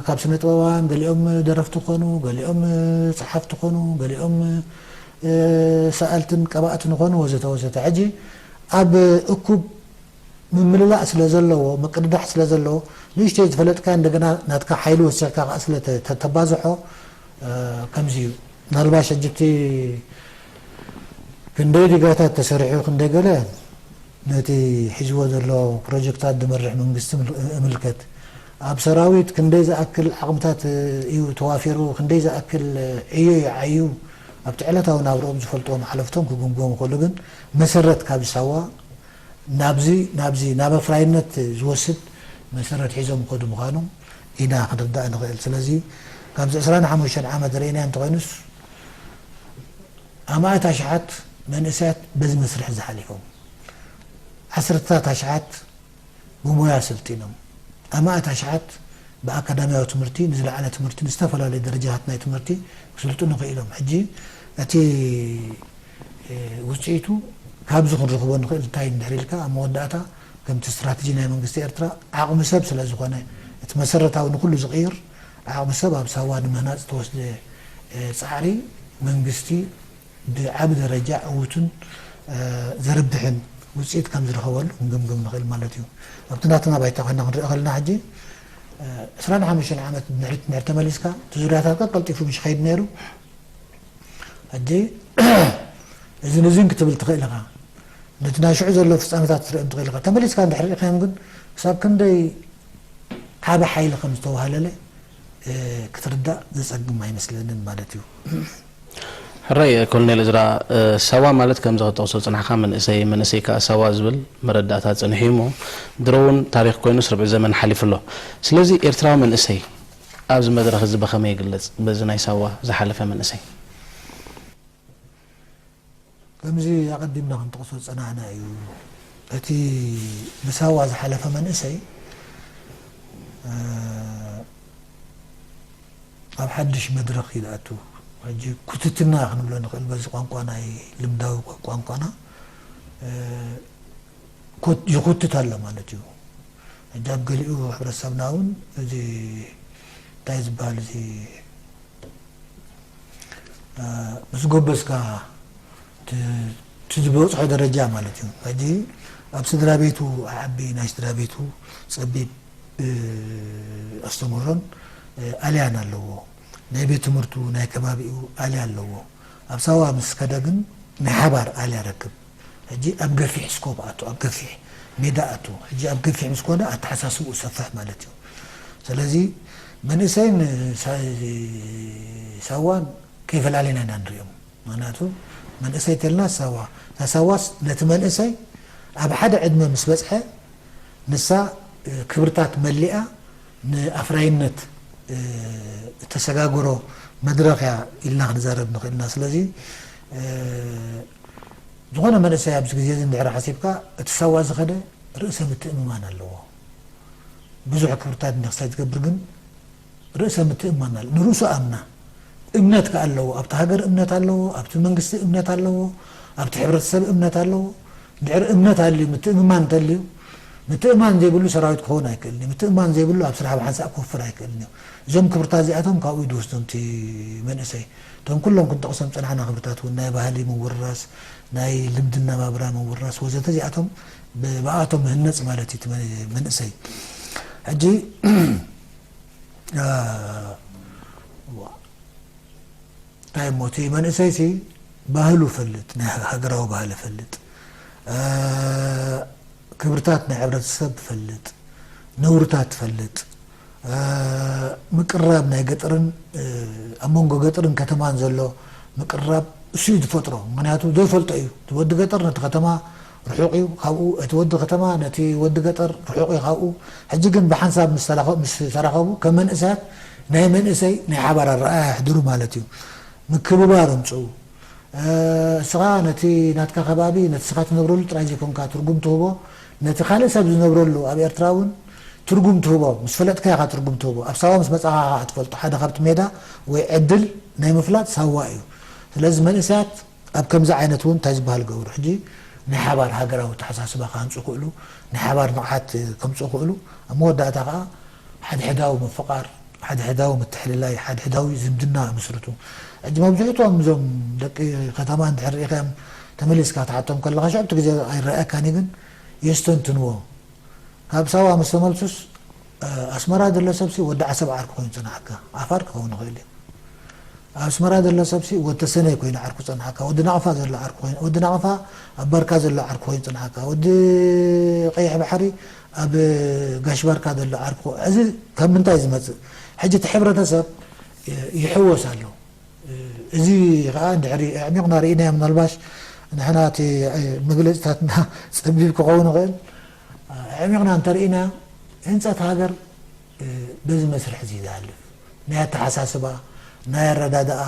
ካብ ስነ ጥበባውያን ገሊኦም ደረፍቲ ኮኑ፣ ገሊኦም ጸሓፍቲ ኮኑ፣ ገሊኦም ሰኣልትን ቀባእትን ኮኑ፣ ወዘተ ወዘተ። ሕጂ ኣብ እኩብ ምምልላእ ስለ ዘለዎ፣ ምቅድዳሕ ስለ ዘለዎ፣ ንእሽተይ ዝፈለጥካ እንደገና ናትካ ሓይሊ ወሲኽካ ከዓ ስለ ተ- ተ- ተባዝሖ፣ ከምዚ እዩ። ምናልባሽ ሕጂ እቲ ክንደይ ዲጋታት ተሰሪሑ፣ ክንደይ ገለ ነቲ ሒዝዎ ዘሎ ፕሮጀክታት ዝመርሕ መንግስቲ እምልከት። ኣብ ሰራዊት ክንደይ ዝኣክል ዓቕምታት እዩ ተዋፊሩ፣ ክንደይ ዝኣክል ዕዮ ይዓዩ፣ ኣብቲ ዕለታዊ ናብርኦም ዝፈልጥዎም ሓለፍቶም ክግምገሙ ይኽእሉ። ግን መሰረት ካብ ሳዋ ናብዚ ናብዚ ናብ ኣፍራይነት ዝወስድ መሰረት ሒዞም ይኸዱ ምዃኖም ኢና ክንርዳእ ንኽእል። ስለዚ ካብዚ ዕስራን ሓሙሽተን ዓመት ርኢናዮ እንተኾይኑስ ኣማእት ኣሽሓት መንእሰያት በዚ መስርሕ ዝሓሊፎም፣ ዓሰርታት ኣሽሓት ብሞያ ሰልጢኖም፣ ኣማእት ኣሽሓት ብኣካዳሚያዊ ትምህርቲ ንዝለዓለ ትምህርቲ ንዝተፈላለዩ ደረጃታት ናይ ትምህርቲ ክስልጥኑ ክኢሎም። ሕጂ እቲ ውፅኢቱ ካብዚ ክንረኽቦ ንኽእል እንታይ እንድሕር ኢልካ፣ ኣብ መወዳእታ ከምቲ ስትራተጂ ናይ መንግስቲ ኤርትራ ዓቕሚ ሰብ ስለ ዝኾነ፣ እቲ መሰረታዊ ንኩሉ ዝቕይር ዓቕሚ ሰብ ኣብ ሳዋ ንምህናፅ ዝተወስደ ፃዕሪ መንግስቲ ብዓቢ ደረጃ ዕዉትን ዘርብሕን ውፅኢት ከም ዝረኸበሉ ክንግምግም ንኽእል ማለት እዩ። ኣብቲ ናትና ባይታ ኮይና ክንርኢ ከለና ሕጂ ዕስራን ሓሙሽተን ዓመት ንድሕሪት እንድሕር ተመሊስካ፣ እቲ ዙርያታት ቀልጢፉ ምሽ ኸይድ ነይሩ። ሕጂ እዝን እዝን ክትብል ትኽእል ኢኻ። ነቲ ናይ ሽዑ ዘሎ ፍጻመታት ክትርእዮም ትኽእል ኢኻ። ተመሊስካ እንድሕር ርኢኻዮም ግን ክሳብ ክንደይ ዓቢ ሓይሊ ከም ዝተዋህለለ ክትርዳእ ዘጸግም ኣይመስለንን ማለት እዩ። ሕራይ ኮሎኔል እዝራ፣ ሳዋ ማለት ከምዚ ክትጠቕሶ ዝጸናሕካ መንእሰይ፣ መንእሰይ ከኣ ሳዋ ዝብል መረዳእታ ጸኒሑ እዩ እሞ ድሮ እውን ታሪኽ ኮይኑስ ርብዒ ዘመን ሓሊፉ ኣሎ። ስለዚ ኤርትራዊ መንእሰይ ኣብዚ መድረኽ እዚ ብኸመይ ይግለጽ? በዚ ናይ ሳዋ ዝሓለፈ መንእሰይ። ከምዚ ኣቐዲምና ክንጠቕሶ ዝጸናሕና እዩ። እቲ ብሳዋ ዝሓለፈ መንእሰይ ኣብ ሓድሽ መድረኽ እዩ ዝኣቱ። ሕጂ ኩትትና ክንብሎ ንኽእል፣ በዚ ቋንቋ ናይ ልምዳዊ ቋንቋና ይኹትት ኣሎ ማለት እዩ። ሕጂ ኣብ ገሊኡ ሕብረተሰብና እውን እዚ እንታይ ዝበሃል እዚ ምስ ጎበዝካ እቲ ዝበፅሖ ደረጃ ማለት እዩ። ሕጂ ኣብ ስድራ ቤቱ ዓቢ ናይ ስድራ ቤቱ ፀቢብ ኣስተምህሮን ኣልያን ኣለዎ። ናይ ቤት ትምህርቱ ናይ ከባቢኡ ኣልያ ኣለዎ። ኣብ ሳዋ ምስ ከደ ግን ናይ ሓባር ኣልያ ረክብ። ሕጂ ኣብ ገፊሕ ስኮብ ኣቱ፣ ኣብ ገፊሕ ሜዳ ኣቱ። ሕጂ ኣብ ገፊሕ ምስ ኮነ ኣተሓሳስብኡ ሰፍሕ ማለት እዩ። ስለዚ መንእሰይን ሳዋን ከይፈላለና ኢና ንሪኦም። ምክንያቱ መንእሰይ ተልና ሳዋ፣ እታ ሳዋስ ነቲ መንእሰይ ኣብ ሓደ ዕድመ ምስ በፅሐ ንሳ ክብርታት መሊኣ ንኣፍራይነት እተሰጋግሮ መድረኽ እያ ኢልና ክንዛረብ ንኽእል ኢና። ስለዚ ዝኾነ መንእሰይ ኣብዚ ግዜ እዚ እንድሕር ሓሲብካ እቲ ሳዋ ዝኸደ ርእሰ ምትእምማን ኣለዎ። ብዙሕ ክብርታት እንድሕር ክሳይ ትገብር ግን ርእሰ ምትእምማን ኣሎ። ንርእሱ ኣምና እምነት ከኣ ኣለዎ። ኣብቲ ሃገር እምነት ኣለዎ፣ ኣብቲ መንግስቲ እምነት ኣለዎ፣ ኣብቲ ሕብረተሰብ እምነት ኣለዎ። እንድሕር እምነት ኣልዩ ምትእምማን እንተልዩ ምትእማን ዘይብሉ ሰራዊት ክኸውን ኣይክእልን እዩ። ምትእማን ዘይብሉ ኣብ ስራሕ ብሓንሳእ ክወፍር ኣይክእልን እዩ። እዞም ክብርታት እዚኣቶም ካብኡ እዩ ዝወስዶም እቲ መንእሰይ። እቶም ኩሎም ክንጠቕሶም ዝጸናሕና ክብርታት እውን ናይ ባህሊ ምውርራስ፣ ናይ ልምዲ ኣነባብራ ምውርራስ ወዘተ እዚኣቶም ብኣቶም ምህነጽ ማለት እዩ እቲ መንእሰይ። ሕጂ እንታይ እሞ እቲ መንእሰይ ሲ ባህሉ ፈልጥ፣ ናይ ሃገራዊ ባህሊ ፈልጥ፣ ክብርታት ናይ ሕብረተሰብ ፈልጥ፣ ነውርታት ፈልጥ፣ ምቅርራብ ናይ ገጠርን ኣብ መንጎ ገጠርን ከተማን ዘሎ ምቅርራብ እሱ እዩ ዝፈጥሮ። ምክንያቱ ዘይፈልጦ እዩ። እቲ ወዲ ገጠር ነቲ ከተማ ርሑቕ እዩ ካብኡ፣ እቲ ወዲ ከተማ ነቲ ወዲ ገጠር ርሑቕ እዩ ካብኡ። ሕጂ ግን ብሓንሳብ ምስ ተራኸቡ ከም መንእሰያት ናይ መንእሰይ ናይ ሓባር ኣረኣእያ የሕድሩ ማለት እዩ። ምክብባር ኣምፅኡ። እስኻ ነቲ ናትካ ከባቢ፣ ነቲ ስኻ ትነብረሉ ጥራይ ዘይኮንካ ትርጉም ትህቦ፣ ነቲ ካልእ ሰብ ዝነብረሉ ኣብ ኤርትራ እውን ትርጉም ትህቦ። ምስ ፈለጥካ ኢኻ ትርጉም ትህቦ። ኣብ ሳዋ ምስ መጻኻ ኢኻ ትፈልጦ። ሓደ ካብቲ ሜዳ ወይ ዕድል ናይ ምፍላጥ ሳዋ እዩ። ስለዚ መንእሰያት ኣብ ከምዚ ዓይነት እውን እንታይ ዝበሃል ገብሩ፣ ሕጂ ናይ ሓባር ሃገራዊ ኣተሓሳስባ ክሃንጹ ክእሉ፣ ናይ ሓባር ንቕሓት ከምጽኡ ክእሉ፣ ኣብ መወዳእታ ከኣ ሓድሕዳዊ ምፍቓር፣ ሓድሕዳዊ ምትሕልላይ፣ ሓድሕዳዊ ዝምድና ምስርቱ። ሕጂ መብዝሕትኦም እዞም ደቂ ከተማ እንድሕር ርኢኻዮም ተመሊስካ ትሓቶም ከለኻ ሽዑ እቲ ግዜ ኣይረኣየካን እዩ፣ ግን የስተንትንዎ። ካብ ሳዋ ምስ ተመልሱስ ኣስመራ ዘሎ ሰብሲ ወዲ ዓሰብ ዓርኩ ኮይኑ ጽንሓካ፣ ዓፋር ክኸውን ይኽእል እዩ። ኣብ ኣስመራ ዘሎ ሰብሲ ወዲ ተሰነይ ኮይኑ ዓርኩ ጽንሓካ፣ ወዲ ናቕፋ ዘሎ ዓርኩ ኮይኑ፣ ወዲ ናቕፋ ኣብ ባርካ ዘሎ ዓርኩ ኮይኑ ጽንሓካ፣ ወዲ ቀይሕ ባሕሪ ኣብ ጋሽ ባርካ ዘሎ ዓርኩ። እዚ ካብ ምንታይ ዝመጽእ? ሕጂ እቲ ሕብረተሰብ ይሕወስ ኣሎ። እዚ ኸኣ እንድሕሪ ኣዕሚቕና ርኢናዮ፣ ምናልባሽ ንሕና እቲ መግለጺታትና ጸቢብ ክኸውን ይኽእል። ኣዕሚቕና እንተርኢና ህንጸት ሃገር በዚ መስርሕ እዚ ዝሃልፍ ናይ ኣተሓሳስባ፣ ናይ ኣረዳድኣ፣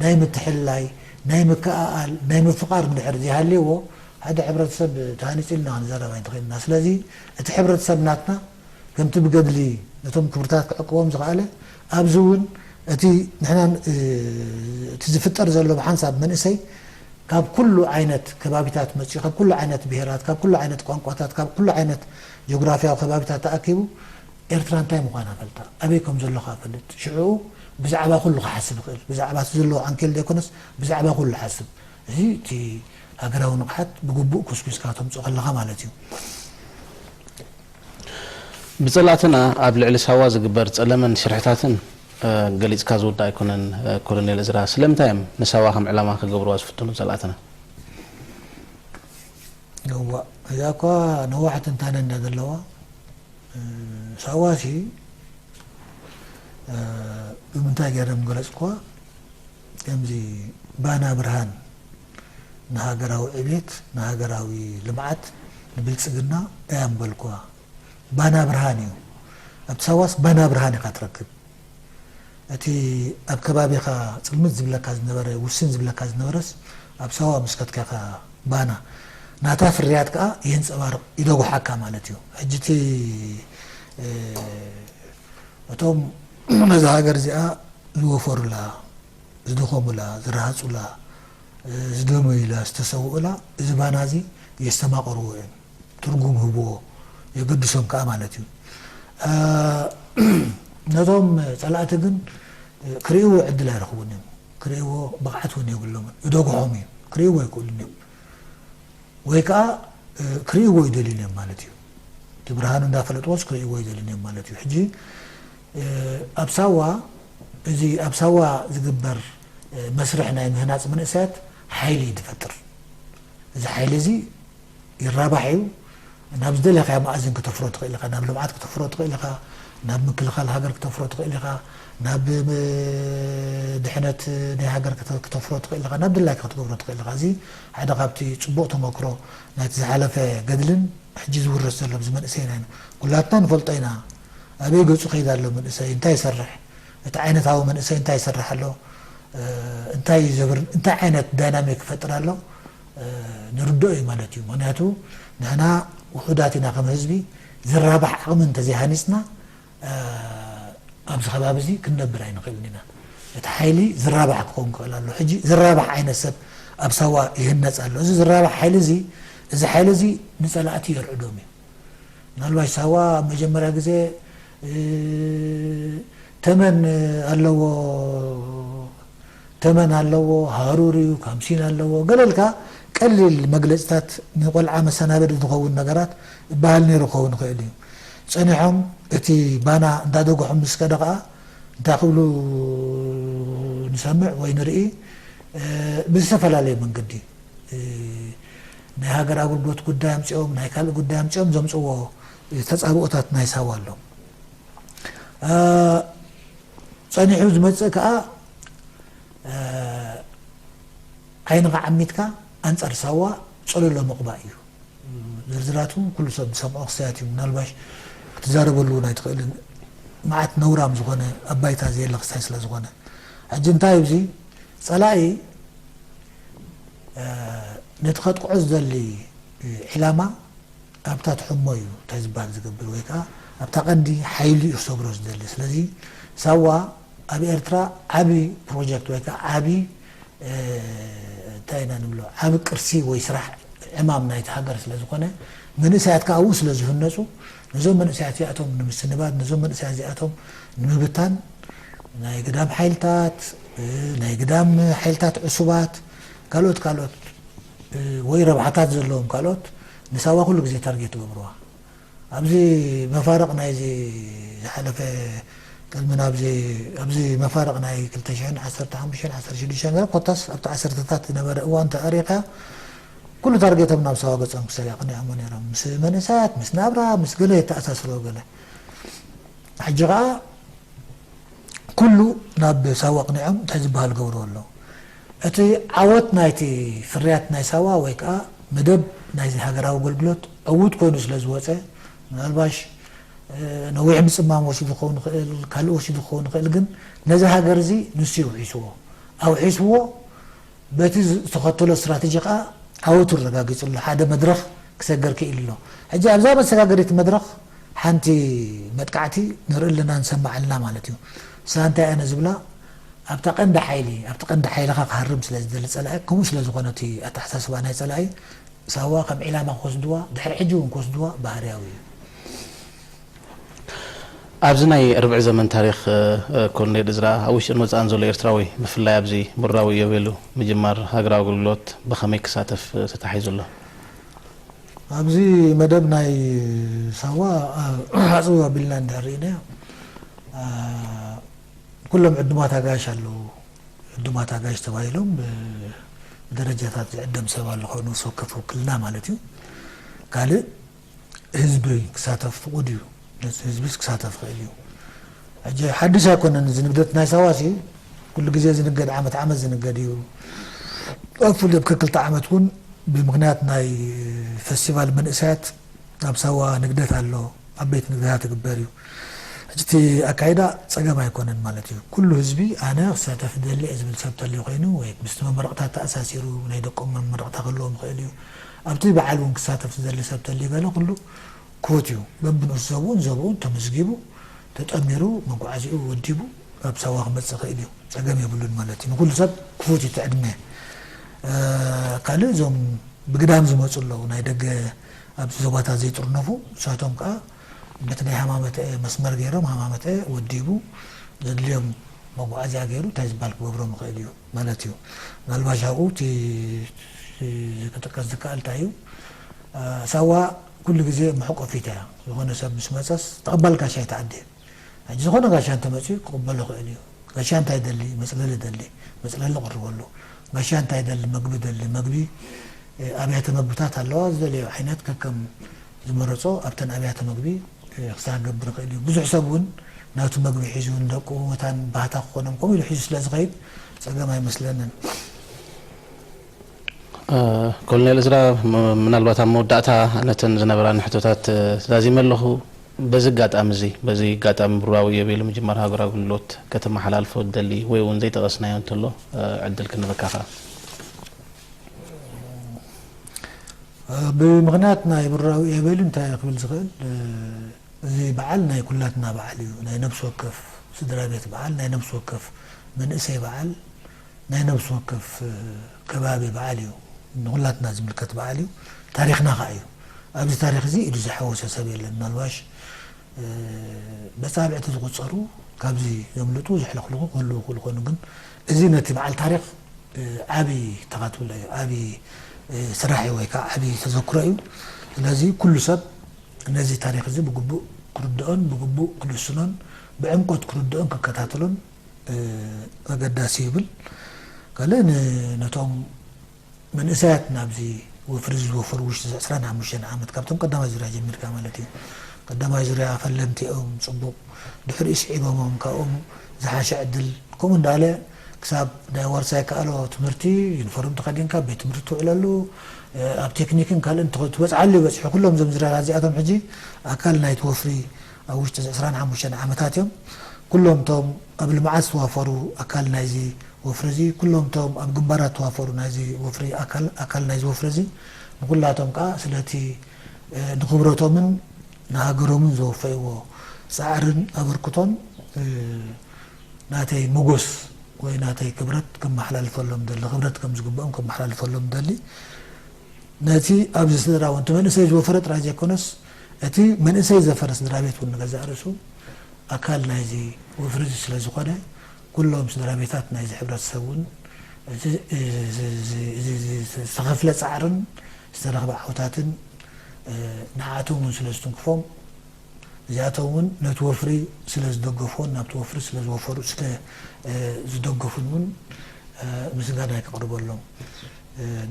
ናይ ምትሕልላይ፣ ናይ ምክእኣል፣ ናይ ምፍቓር እንድሕር ዘይሃልይዎ ሓደ ሕብረተሰብ ተሃኒጹ ኢልና ክንዛረብ ኣይንኽእልና። ስለዚ እቲ ሕብረተሰብ ናትና ከምቲ ብገድሊ ነቶም ክብርታት ክዕቅቦም ዝኸኣለ፣ ኣብዚ እውን እቲ ንሕና እቲ ዝፍጠር ዘሎ ብሓንሳብ መንእሰይ ካብ ኩሉ ዓይነት ከባቢታት መጺኡ፣ ካብ ኩሉ ዓይነት ብሄራት፣ ካብ ኩሉ ዓይነት ቋንቋታት፣ ካብ ኩሉ ዓይነት ጂኦግራፍያዊ ከባቢታት ተኣኪቡ ኤርትራ እንታይ ምዃና ፈልጣ፣ ኣበይ ከም ዘለኻ ፈልጥ። ሽዑ ብዛዕባ ኩሉ ክሓስብ ይኽእል። ብዛዕባ እቲ ዘለዎ ዓንኬል ዘይኮነስ ብዛዕባ ኩሉ ሓስብ። እዚ እቲ ሃገራዊ ንቕሓት ብግቡእ ኩስኩስካ ተምጽኦ ከለኻ ማለት እዩ። ብጸላእትና ኣብ ልዕሊ ሳዋ ዝግበር ጸለመን ሽርሕታትን ገሊጽካ ዝውዳእ ኣይኮነን ኮሎኔል እዝራ። ስለምንታይ እዮም ንሳዋ ከም ዕላማ ክገብርዋ ዝፍትኑ ጸላእትና? እዋ እዚኣ እኳ ነዋሕ ትንታነ እንዳ ዘለዋ፣ ሳዋ ሲ ብምንታይ ገይረ ምገለጽኳ? ከምዚ ባና ብርሃን ንሃገራዊ ዕቤት፣ ንሃገራዊ ልምዓት፣ ንብልጽግና እያ ምበልኳ። ባና ብርሃን እዩ። ኣብቲ ሳዋስ ባና ብርሃን ኢኻ ትረክብ። እቲ ኣብ ከባቢኻ ጽልምት ዝብለካ ዝነበረ፣ ውስን ዝብለካ ዝነበረስ ኣብ ሳዋ ምስ ከድካ ኢኻ ባና ናታ ፍርያት ከኣ የንጸባርቕ፣ ይደጉሓካ ማለት እዩ። ሕጂ እቲ እቶም ነዛ ሃገር እዚኣ ዝወፈሩላ፣ ዝደኸሙላ፣ ዝረሃጹላ፣ ዝደመዩላ፣ ዝተሰውኡላ፣ እዚ ባና እዚ የስተማቕርዎ እዮም፣ ትርጉም ይህብዎ፣ የገድሶም ከኣ ማለት እዩ። ነቶም ጸላእቲ ግን ክርእይዎ ዕድል ኣይረኽቡን እዮም። ክርእይዎ ብቕዓት እውን የብሎምን። ይደጉሖም እዩ። ክርእይዎ ኣይክእሉን እዮም። ወይ ከኣ ክርእይዎ ኣይደልዩን እዮም ማለት እዩ። እቲ ብርሃኑ እንዳፈለጥዎስ ክርእይዎ ኣይደልዩን እዮም ማለት እዩ። ሕጂ ኣብ ሳዋ፣ እዚ ኣብ ሳዋ ዝግበር መስርሕ ናይ ምህናጽ መንእሰያት ሓይሊ እዩ ዝፈጥር። እዚ ሓይሊ እዚ ይራባሕ እዩ። ናብ ዝደለኻዮ መኣዝን ክተፍሮ ትኽእል ኢኻ። ናብ ልምዓት ክተፍሮ ትኽእል ኢኻ። ናብ ምክልኻል ሃገር ክተፍሮ ትኽእል ኢኻ። ናብ ድሕነት ናይ ሃገር ክተፍሮ ትኽእል ኢኻ። ናብ ድላይካ ክትገብሮ ትኽእል ኢኻ። እዚ ሓደ ካብቲ ጽቡቕ ተመክሮ ናይቲ ዝሓለፈ ገድልን ሕጂ ዝውረስ ዘሎ ኣብዚ መንእሰይና ኢና። ኩላትና ንፈልጦ ኢና። ኣበይ ገጹ ከይድ ኣሎ መንእሰይ፣ እንታይ ይሰርሕ፣ እቲ ዓይነታዊ መንእሰይ እንታይ ይሰርሕ ኣሎ፣ እንታይ ይዘብር፣ እንታይ ዓይነት ዳይናሚክ ይፈጥር ኣሎ ንርድኦ እዩ ማለት እዩ። ምኽንያቱ ንሕና ውሑዳት ኢና ከም ህዝቢ፣ ዝራባሕ ዓቕሚ እንተዘይሃኒፅና ኣብዚ ከባቢ እዚ ክንነብር ኣይንኽእልን ኢና። እቲ ሓይሊ ዝራባሕ ክኸውን ክኽእል ኣሎ። ሕጂ ዝራባሕ ዓይነት ሰብ ኣብ ሳዋ ይህነፅ ኣሎ። እዚ ዝራባሕ ሓይሊ እዚ፣ እዚ ሓይሊ እዚ ንፀላእቲ የርዕዶም እዩ። ምናልባሽ ሳዋ ኣብ መጀመርያ ግዜ ተመን ኣለዎ፣ ተመን ኣለዎ፣ ሃሩር እዩ፣ ካምሲን ኣለዎ፣ ገለ ኢልካ ቀሊል መግለፅታት ንቆልዓ መሰናበዲ ዝኸውን ነገራት ይበሃል ነይሩ ክኸውን ይኽእል እዩ። ፀኒሖም እቲ ባና እንዳደገሑ ምስ ከደ ከዓ እንታይ ክብሉ ንሰምዕ ወይ ንርኢ፣ ብዝተፈላለየ መንገዲ ናይ ሃገር ኣገልግሎት ጉዳይ ኣምፂኦም፣ ናይ ካልእ ጉዳይ ኣምፂኦም ዘምፅዎ ተፃብኦታት ናይ ሳዋ ኣሎ። ፀኒሑ ዝመፅእ ከዓ ዓይንኻ ዓሚትካ ኣንፃር ሳዋ ፀለሎ ምቕባእ እዩ። ዝርዝራቱ ኩሉ ሰብ ዝሰምዖ ክስታት እዩ። ምናልባሽ ክትዛረበሉ እውን ኣይትኽእልን። መዓት ነውራም ዝኾነ ኣብ ባይታ ዘየለ ክስታይ ስለ ዝኾነ። ሕጂ እንታይ ኣብዚ ጸላኢ ነቲ ከጥቅዖ ዝደሊ ዒላማ ኣብታ ትሕሞ እዩ እንታይ ዝበሃል ዝገብር፣ ወይ ከዓ ኣብታ ቀንዲ ሓይሉ እዩ ክሰብሮ ዝደሊ። ስለዚ ሳዋ ኣብ ኤርትራ ዓቢ ፕሮጀክት ወይ ከዓ ዓቢ እንታይ ኢና ንብሎ፣ ዓቢ ቅርሲ ወይ ስራሕ ዕማም ናይቲ ሃገር ስለ ዝኾነ፣ መንእሰያት ከዓ ኣብኡ ስለ ዝህነፁ፣ ነዞም መንእሰያት እዚኣቶም ንምስንባት፣ ነዞም መንእሰያት እዚኣቶም ንምብታን ናይ ግዳም ሓይልታት፣ ናይ ግዳም ሓይልታት ዕሱባት፣ ካልኦት ካልኦት ወይ ረብሓታት ዘለዎም ካልኦት ንሳዋ ኩሉ ግዜ ታርጌት ትገብርዋ። ኣብዚ መፋርቕ ናይዚ ዝሓለፈ ቅድሚ ናብዚ ኣብዚ መፋርቕ ናይ ክልተ ሽሕን ዓሰርተ ሓሙሽተን ዓሰርተ ሽዱሽተን ገለ ኮታስ ኣብቲ ዓሰርተታት ዝነበረ እዋን ተኣሪኻ ኩሉ ታርጌቶም ናብ ሳዋ ገጾም ክሰብ ኣቕኒዖሞ ነይሮም። ምስ መንእሰያት፣ ምስ ናብራ፣ ምስ ገለ የተኣሳስሮ ገለ። ሕጂ ኸኣ ኩሉ ናብ ሳዋ ኣቕኒዖም እንታይ ዝበሃል ገብሮ ኣሎ። እቲ ዓወት ናይቲ ፍርያት ናይ ሳዋ ወይ ከዓ መደብ ናይዚ ሃገራዊ ኣገልግሎት ዕዉት ኮይኑ ስለ ዝወፀ፣ ምናልባሽ ነዊሕ ምፅማም ወሲዱ ክኸውን ይኽእል፣ ካልእ ወሲዱ ክኸውን ይኽእል፣ ግን ነዚ ሃገር እዚ ንሱ እዩ ውሒስዎ። ኣውሒስዎ በቲ ዝተኸተሎ ስትራተጂ ከዓ ዓወቱ ኣረጋጊፅሉ ሓደ መድረኽ ክሰገር ክኢሉ ኣሎ። ሕጂ ኣብዛ መሰጋገሪት መድረኽ ሓንቲ መጥቃዕቲ ንርኢ ኣለና፣ ንሰምዕ ኣለና ማለት እዩ። እሳ እንታይ እያ ዝብላ፣ ኣብታ ቀንዲ ሓይሊ፣ ኣብቲ ቀንዲ ሓይልኻ ክሃርም ስለ ዝደሊ ጸላኢ፣ ከምኡ ስለ ዝኾነ እቲ ኣተሓሳስባ ናይ ጸላኢ፣ ሳዋ ከም ዒላማ ክወስድዋ፣ ድሕሪ ሕጂ እውን ክወስድዋ ባህርያዊ እዩ። ኣብዚ ናይ ርብዒ ዘመን ታሪኽ ኮሎኔል እዝራ፣ ኣብ ውሽጥን ወጻእን ዘሎ ኤርትራዊ፣ ብፍላይ ኣብዚ ብራዊ ኢዮቤሉ ምጅማር ሃገራዊ ኣገልግሎት ብኸመይ ክሳተፍ ተታሒዙ ኣሎ? ኣብዚ መደብ ናይ ሳዋ ኣጽብብ ኣቢልና እንድሕር ርኢናዮ፣ ኩሎም ዕዱማት ኣጋይሽ ኣለዉ። ዕዱማት ኣጋይሽ ተባሂሎም ብደረጃታት ዝዕደም ሰብ ኣሎ፣ ካብ ነፍሲ ወከፍ ውክልና ማለት እዩ። ካልእ ህዝቢ ክሳተፍ ፍቑድ እዩ። ነቲ ህዝብስ ክሳተፍ ይኽእል እዩ። ሕጂ ሓድሽ ኣይኮነን እዚ ንግደት ናይ ሳዋሲ፣ ኩሉ ግዜ ዝንገድ፣ ዓመት ዓመት ዝንገድ እዩ። ኣብ ፍሉይ ኣብ ክልተ ዓመት እውን ብምኽንያት ናይ ፈስቲቫል መንእሰያት ኣብ ሳዋ ንግደት ኣሎ፣ ዓበይቲ ንግደታት ትግበር እዩ። ሕጂ እቲ ኣካይዳ ጸገም ኣይኮነን ማለት እዩ። ኩሉ ህዝቢ ኣነ ክሳተፍ ይደሊ እየ ዝብል ሰብ ተልዩ ኮይኑ ወይ ምስቲ መመረቕታ ተኣሳሲሩ ናይ ደቆም መመረቕታ ክህልዎም ይኽእል እዩ። ኣብቲ በዓል እውን ክሳተፍ ዝደሊ ሰብ ተልዩ ገለ ኩሉ ክፉት እዩ። በብንኡስ ዘብኡን ዘብኡን ተመዝጊቡ ተጠሚሩ መጓዓዚኡ ወዲቡ ኣብ ሳዋ ክመጽእ ይኽእል እዩ። ጸገም የብሉን ማለት እዩ። ንኩሉ ሰብ ክፉት እዩ እቲ ዕድመ። ካልእ እዞም ብግዳም ዝመጹ ኣለዉ፣ ናይ ደገ ኣብዚ ዞባታት ዘይጥርነፉ፣ ንሳቶም ከኣ በቲ ናይ ሃማመተ መስመር ገይሮም ሃማመተ ወዲቡ ዘድልዮም መጓዓዝያ ገይሩ እንታይ ዝበሃል ክገብሮም ይኽእል እዩ ማለት እዩ። ምናልባሽ ኣብኡ እቲ ክጥቀስ ዝከኣል እንታይ እዩ፣ ሳዋ ኩሉ ግዜ መሕቆፊት እያ። ዝኾነ ሰብ ምስ መጸስ ተቐባል ጋሻ ይትዓዲ። ሕጂ ዝኾነ ጋሻ እንተመፅኡ ክቕበሎ ይኽእል እዩ። ጋሻ እንታይ ደሊ? መፅለሊ ደሊ፣ መፅለሊ ቅርበሉ። ጋሻ እንታይ ደሊ? መግቢ ደሊ፣ መግቢ። ኣብያተ መግብታት ኣለዋ፣ ዝደለዮ ዓይነት ከከም ዝመረፆ ኣብተን ኣብያተ መግቢ ክሳብ ክገብር ይኽእል እዩ። ብዙሕ ሰብ እውን ናቱ መግቢ ሒዙ ንደቁ መታን ባህታ ክኾኖም ከምኡ ኢሉ ሒዙ ስለ ዝኸይድ ፀገም ኣይመስለንን። ኮሎኔል እዝራ፣ ምናልባት ኣብ መወዳእታ ነተን ዝነበራኒ ሕቶታት ዛዚመ ኣለኹ። በዚ ኣጋጣሚ እዚ፣ በዚ ኣጋጣሚ ብራዊ ኢዮቤሉ ምጅማር ሃገራዊ ኣገልግሎት ከተመሓላልፎ ትደሊ ወይ እውን ዘይጠቐስናዮ እንተሎ ዕድል ክንበካ ከኣ። ብምኽንያት ናይ ብራዊ ኢዮቤሉ እንታይ ክብል ዝኽእል፣ እዚ በዓል ናይ ኩላትና በዓል እዩ። ናይ ነብሲ ወከፍ ስድራ ቤት በዓል፣ ናይ ነብሲ ወከፍ መንእሰይ በዓል፣ ናይ ነብሲ ወከፍ ከባቢ በዓል እዩ። ንኹላትና ዝምልከት በዓል እዩ። ታሪኽና ኸዓ እዩ። ኣብዚ ታሪኽ እዚ ኢዱ ዝሓወሰ ሰብ የለን። ምናልባሽ በጻብዕቲ ዝቑጸሩ ካብዚ ዘምልጡ ዝሕለኽልኹ ክህልዉ ይኽእሉ ይኾኑ፣ ግን እዚ ነቲ በዓል ታሪኽ ዓቢ ተኻትብሎ እዩ። ዓቢ ስራሕ እዩ ወይ ከዓ ዓቢ ተዘክሮ እዩ። ስለዚ ኩሉ ሰብ ነዚ ታሪኽ እዚ ብግቡእ ክርድኦን ብግቡእ ክልስኖን ብዕምቆት ክርድኦን ክከታተሎን ኣገዳሲ ይብል። ካልእ ነቶም መንእሰያት ናብዚ ወፍሪ ዝወፈሩ ውሽጢ ዕስራን ሓሙሽተን ዓመት ካብቶም ቀዳማይ ዙርያ ጀሚርካ ማለት እዩ። ቀዳማይ ዙርያ ፈለምቲ እዮም፣ ፅቡቕ ድሕሪኡ ስዒቦሞም ካብኦም ዝሓሸ ዕድል ከምኡ እንዳለ ክሳብ ናይ ዋርሳይ ከኣሎ ትምህርቲ ዩኒፎርም ተኸዲንካ ቤት ትምህርቲ ትውዕለሉ ኣብ ቴክኒክን ካልእን ትበፅሓሉ እዩ በፂሑ። ኩሎም እዞም ዙርያታት እዚኣቶም ሕጂ ኣካል ናይቲ ወፍሪ ኣብ ውሽጢ ዕስራን ሓሙሽተን ዓመታት እዮም። ኩሎም እቶም ኣብ ልምዓት ዝተዋፈሩ ኣካል ናይዚ ወፍሪ እዚ ኩሎም እቶም ኣብ ግንባራት ተዋፈሩ ናይዚ ወፍሪ ኣካል ኣካል ናይዚ ወፍሪ እዚ ንኩላቶም ከዓ ስለቲ ንክብረቶምን ንሃገሮምን ዘወፈይዎ ፃዕርን ኣበርክቶን ናተይ ሞጎስ ወይ ናተይ ክብረት ከመሓላልፈሎም ደሊ ክብረት ከም ዝግብኦም ከመሓላልፈሎም ደሊ ነቲ ኣብዚ ስድራ እውን እቲ መንእሰይ ዝወፈረ ጥራይ ዘይኮነስ እቲ መንእሰይ ዘፈረ ስድራ ቤት እውን ንገዛእ ርእሱ ኣካል ናይዚ ወፍሪ እዚ ስለ ዝኾነ ኩሎም ስድራ ቤታት ናይዚ ሕብረተሰብ እውን ዝተኸፍለ ፃዕርን ዝተረኽበ ዓውታትን ንዓቶም እውን ስለ ዝትንክፎም እዚኣቶም እውን ነቲ ወፍሪ ስለ ዝደገፍዎን ናብቲ ወፍሪ ስለ ዝወፈሩ ስለ ዝደገፉን እውን ምስጋና ከቕርበሎም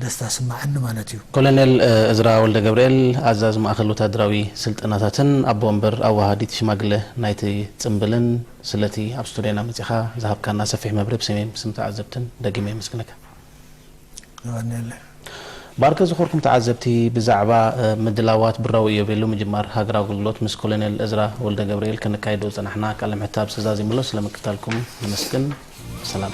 ደስታ ስማዓኒ ማለት እዩ። ኮሎኔል እዝራ ወልደገብርኤል፣ ኣዛዚ ማእኸል ወታደራዊ ስልጠናታትን ኣቦ ወንበር ኣወሃሃዲት ሽማግለ ናይቲ ጽምብልን፣ ስለቲ ኣብ ስቱድዮና መጺኻ ዝሃብካና ሰፊሕ መብርሂ ብስመይን ብስም ተዓዘብትን ደጊመ የመስግነካ። የቐንየለይ። ባርከ ዝኾርኩም ተዓዘብቲ፣ ብዛዕባ ምድላዋት ብራዊ ኢዮቤሉ ምጅማር ሃገራዊ ኣገልግሎት ምስ ኮሎኔል እዝራ ወልደገብርኤል ከነካይዶ ዝጸናሕና ቃለ ምሕታት ተዛዚሙ ኣሎ። ስለ ምክትታልኩም ነመስግን። ሰላም።